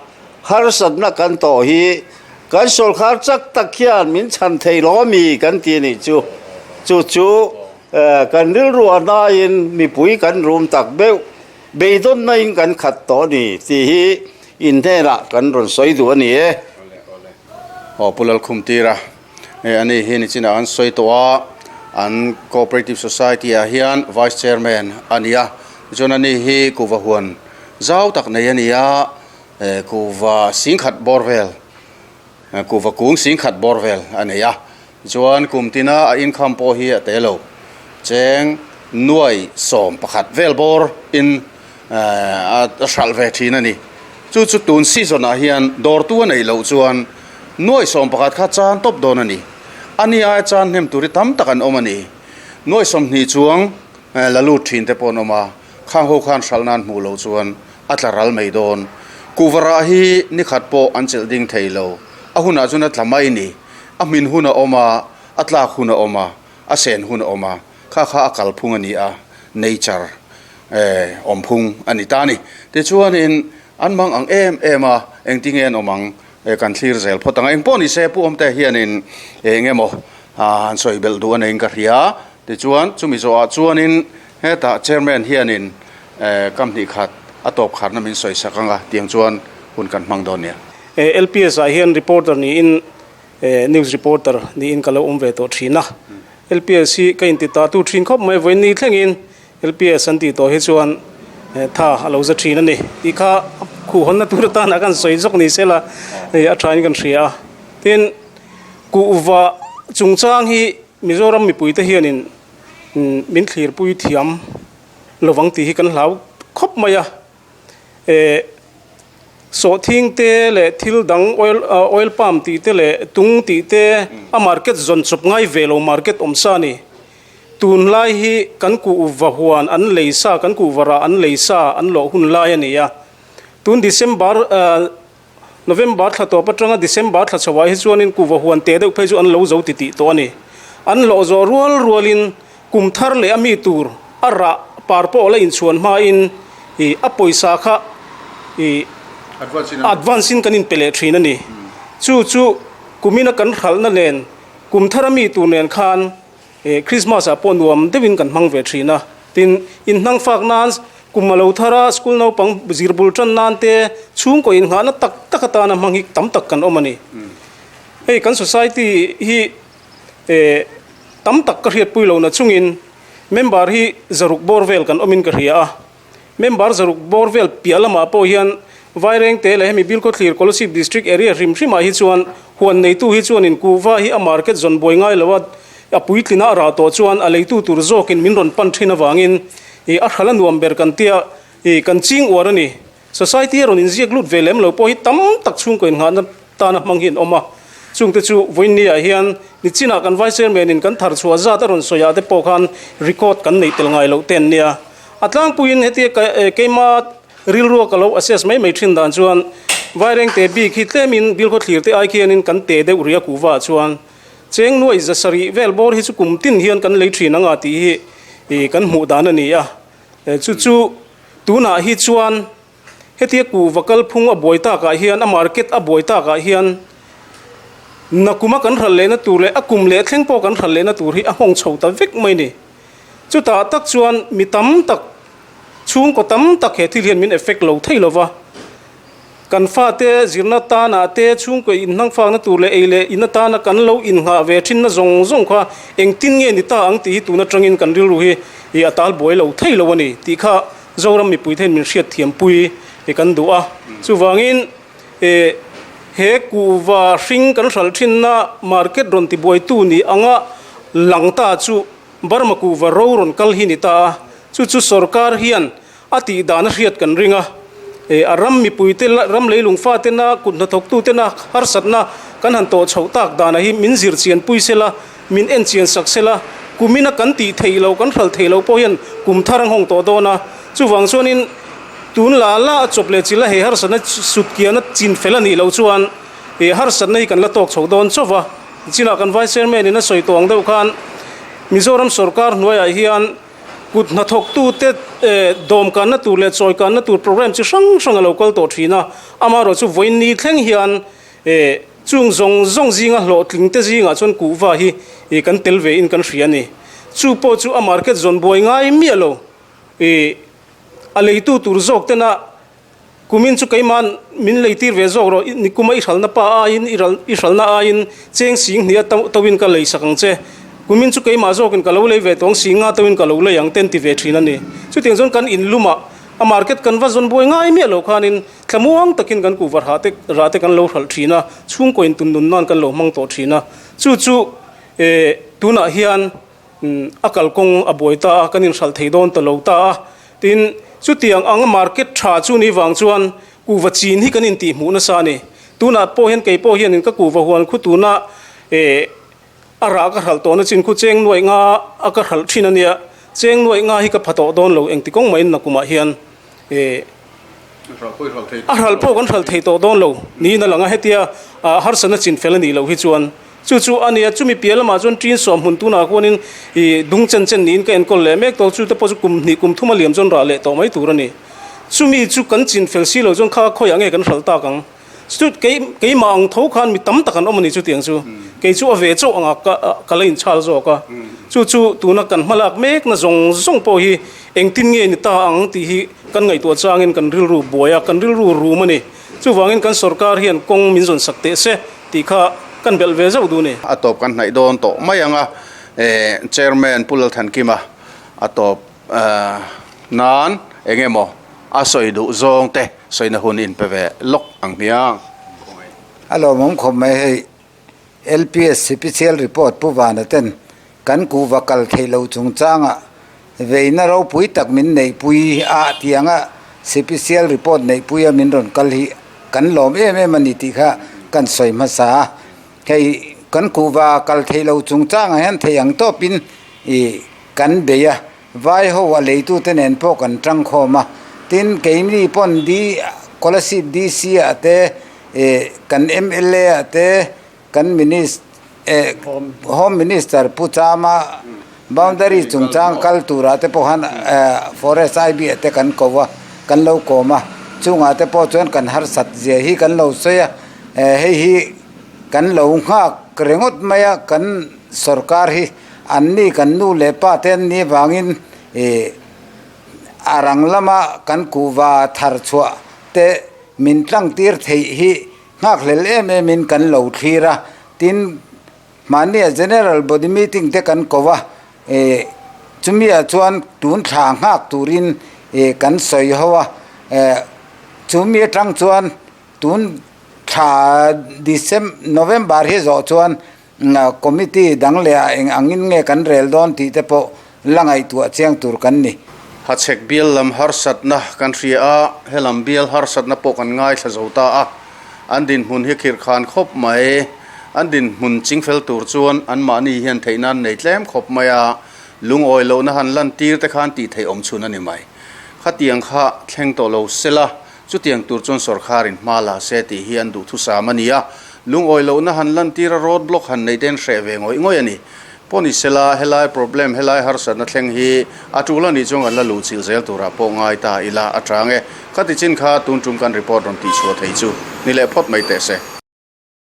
harsatna kan tawh hi kan sawrkar chak tak hian min chhan thei lo ami kan ti nih chu. Chu chu kan rilru a hnaiin mipui kan rum tak beuh beidawnna-in kan khat tawh a ni tih hi in hnenah kan rawn sawi duh a ni e. Aw Pu Lalkhumtira. Hei ani hi nichinah an sawi tawh a, an Cooperative Society ah hian Vice Chairman a ni a, tichuan ani hi kuhva huan zau tak nei a ni a, kuhva singkhat bawr vel, kuhva kung singkhat bawr vel a nei a, tichuan kum tina a income pawh hi a te lo, cheng nuai 11 vel bawr in a hralh ve thin a ni. Chu chu tun season ah hian dawrtu a neih loh chuan nuai 11 kha chan tawp dawn a ni. A ni aia chan hnem tur hi tam tak an awm a ni. Nuai 20 chuang la lut thin te pawh an awm a, khang ho khan hralh nan hmuh loh chuan a tla ral mai dawn. Kuhva rah hi ni khat pawh an chelh ding thei lo. A hunah chuan a tla mai ni. A hmin hun a awm a, a tlak hun a awm a, a sen hun a awm a. Kha kha a kalphung a ni a, nature awmphung a ni ta a ni. Tichuanin an mang ang em em a, engtinge an awm ang kan thlir zel phawt ang a. Engpawh ni se Pu Awmte hianin eng emaw han sawi belh duh a neiin ka hria. Tichuan chumi zawhah chuanin hetah Chairman hianin kam hnih khat a tawp kharna min sawi sak ang a, tiang chuan hun kan hmang dawn nia. LPS ah hian reporter niin News reporter niin ka lo awm ve tawh thin a. LPS hi ka inti ta tu thin khawp mai vawiin ni thlengin LPS an tih tawh hi chuan tha a lo za thin a ni tih kha khuhhawnna tur atana kan sawi zawk ni sela hei a thain kan hria a. Tin, kuhva chungchang hi Mizoram mipuite hianin min thlirpui thiam lovang tih hi kan hlau khawp mai a. Eh sawhthing te leh thil dang oil oil palm tih te leh tung tih te a market zawn chawp ngai ve lo market awm sa a ni. Tunlai hi kan kuhva huan an lei sa kan kuhva rah an lei sa an lawh hun lai a ni a. Tun December ah November thla tawp atanga December thla chhoah hi chuanin kuhva huan teh deuh phei chu an lo zo ti tih tawh a ni. An lawh zawh rual rualin kum thar leh a mi tur a rah par pawh la inchhuan hmain ih a pawisa kha ih advance in kan inpe leh thin a ni. Chu chu kumina kan hralhna nen kum thar a mi tur nen khan Eh, Christmas ah pawh nuam deuhin kan hmang ve thin a. Tin, inhnang fak nan, kum a lo thar a, school naupang zir bul tan nan te, chhungkaw inngahna tak tak atana hmang hi tam tak kan awm a ni. Hei kan society hi eh tam tak ka hriatpui lo na chungin member hi zaruk bawr vel kan awmin ka hria a. Member zaruk bawr vel piah lamah pawh hian Vairengte leh hemi Bilkhawthlir Kolasib District area hrim hrimah hi chuan huan neitu hi chuanin kuhva hi a market zawn buai ngai lo a, a puitlina a rah tawh chuan a leitu tur zawkin min rawn pan thin avangin ih a hral a nuam ber kan tia ih kan ching uar a ni. Society a rawn inziak lut ve lem lo pawh hi tam tak chhungkaw innghahna tana hmang hi an awm a, chungte chu vawiinniah hian nichinah kan Vice Chairman in kan thar chhuah zat a rawn sawiah te pawh khan record kan neih tel ngai loh te an nia. A tlangpuiin hetia keima rilrua ka lo assess mai mai thin dan chuan Vairengte bik hi tlemin Bilkhawthlir te ai khianin kan te deuh rih a kuhva ah chuan cheng nuai 700 vel bawr hi chu kum tin hian kan lei thin anga tih hi kan hmuh dan a ni a. Chu chu tunah hi chuan hetia kuhva kalphung a buai takah hian a market a buai takah hian nakuma kan hralh lehna tur leh a kum leh thleng pawh kan hralh lehna tur hi a nghawng chho ta vek mai a ni. Chutah tak chuan mi tam tak Chhungkaw tam tak he thil hian min effect lo thei lo va. Kan fate zirna tanah te, chhungkaw inhnangfakna tur leh ei leh in atana kan lo innghah ve thinna zawng zawng kha engtin nge ni ta ang tih hi tun atangin kan rilru hi i a tal buai lo thei lo a ni tih kha Zoram mipuite hian min hriatthiampui kan duh a. Chuvangin he kuhva hring kan hralh thinna market rawn tibuaitu ni anga lang ta chu Burma kuhva ro rawn kal hi ni ta a, chu chu sorkar hian a tih dan a hriat kan ring a. A ram mipuite, ram leilung fatena, kut hnathawktutena harsatna kan han tawh chhoh tak danah hi min zir chian pui sela, min en chian sak sela, kumina kan tih theih loh, kan hral theih loh pawh hian kum thar a nghawng tawh dawn a. Chuvang chuanin tun la la a chawp leh chilh a he harsatna sut kiana chin fel a nih loh chuan he harsatna hi kan la tawk chho dawn chauh va. Chinah kan Vice Chairman in a sawi tawh ang deuh khan Mizoram sorkar hnuaiah hian kut hnathawktute dawmkanna tur leh chawikanna tur programme chi hrang hrang a lo kal tawh thin a. Amaherawhchu vawiin ni thleng hian chung zawng zawng zinga hlawhtling te zingah chuan kuhva hi kan tel ve in kan hria a ni. Chu pawh chu a market zawn buai ngai miah lo. A leitu tur zawk tena Kumin chu keima'n min leitir ve zawk rawh, ni kuma i hralna pa aiin i i hralna aiin cheng sing hnih a to in ka lei sak ang che. Kumin chu keimah zawkin ka lo lei ve tawng sing nga to in ka lo lei ang ten ti ve thin a ni. Chutiang chuan kan in lumah a market kan va zawn buai ngai miah lo khanin thlamuang takin kan kuhva rah te rah te kan lo hralh thin a, chhungkaw in tun nun nan kan lo hmang tawh thin a. Chu chu tunah hian A kalkawng a buai ta a, kan inhralh thei dawn ta lo ta a. Tin, chutiang ang market tha chu ni vang chuan kuhva chin hi kan intihhmuh nasa a ni. Tunah pawh hian kei pawh hianin ka kuhva huan khu tuna eh a rah ka hralh tawhna chin khu cheng nuaih nga a ka hralh thin a nia. Cheng nuaih nga hi ka pha tawh dawn lo engti kawng mahin nakumah hian eh a hralh pawh kan hralh thei tawh dawn lo niin a lang a. Hetia harsatna chin fel a nih loh hi chuan Chu chu a nia, chumi piah lamah chuan ṭin sawm hmun tunah khuanin ih dung chen chen niin ka enkawl leh mek tawh, chute pawh chu kum hnih kum thum a liam chuan rah leh tawh mai tur a ni. Chumi chu kan chin fel si lo chuan kha khawiah nge kan hralh tak ang? Chu kei keimah ang tho khan mi tam tak an awm a ni chutiang chu. Kei chu a ve chauh angah ka ka la inchhal zawk a. Chu chu tuna kan hmalak mekna zawng zawng pawh hi engtin nge ni ta ang tih hi kan ngaihtuah changin kan rilru buai a, kan rilru rum a ni. Chuvangin kan sorkar hian kawng min zawn sak teh se tih kha kan belh ve zauh duh ni. A tawp kan hnaih dawn tawh mai ang a, Chairman Pu Lalthankima a tawp nan eng emaw a sawi duh zawng te sawina hun in pe ve lawk ang hmiang. A lawmawm khawp mai hei LPS Sipisial report Pu Vana ten kan kuhva kal theih loh chungchangah veina ropui tak min neihpui a tianga Sipisial report neihpuia min rawn kal hi kan lawm em em a ni tih kha kan sawi hmasa a. Hei kan kuhva kal theih loh chungchangah hian thei ang tawpin ih kan bei a, vai ho a leitute nen pawh kan tangkhawm a. Tin, keini pawn D Kolasib DC ah te ih kan mla ah te Kan Minis eh Home Minister Pu Chama boundary chungchang kal turah te pawh khan eh Forest IB ah te kan ko a, kan lo kawm a, chungah te pawh chuan kan harsat zia hi kan lo sawi a, eh hei hi kan lo nghak ringawt mai a, kan sorkar hi an ni kan nu leh pa te an nih avangin ih a rang lama kan kuhva thar chhuah te min tlang tir theih hi Nghakhlel em em in kan lo thlir a, tin mahnia General Body Meeting te kan ko a, eh chumiah chuan tun thla nghak turin eh kan sawi ho a, eh chumi atang chuan tun thla December November hi zawh chuan Committee dang leh ah eng angin nge kan rel dawn tih te pawh la ngaihtuah chiang tur kan ni. Hachhek bial lam harsatna kan hria a, helam bial harsatna pawh kan ngaithla zo ta a, an dinhmun hi khirhkhan khawp mai. An dinhmun chingfel tur chuan anmahni hian theihna an nei tlem khawp mai a, lungawi lohna han lantir te khan tih theih awm chhun a ni mai. Khatiang kha thleng tawh lo sela, Chutiang tur chuan sawrkharin hma la se tih hi an duhthusam a ni a, lungawi lohna han lantir a road block han nei te an hreh ve ngawih ngawih a ni. Pawh ni sela, helai problem, helai harsatna thleng hi a tul a nih chuan kan la luhchilh zel turah pawh ngai ta ila a chang e. Khati chin kha tun tum kan report rawn tihchhuah thei chu ni leh phawt mai teh se.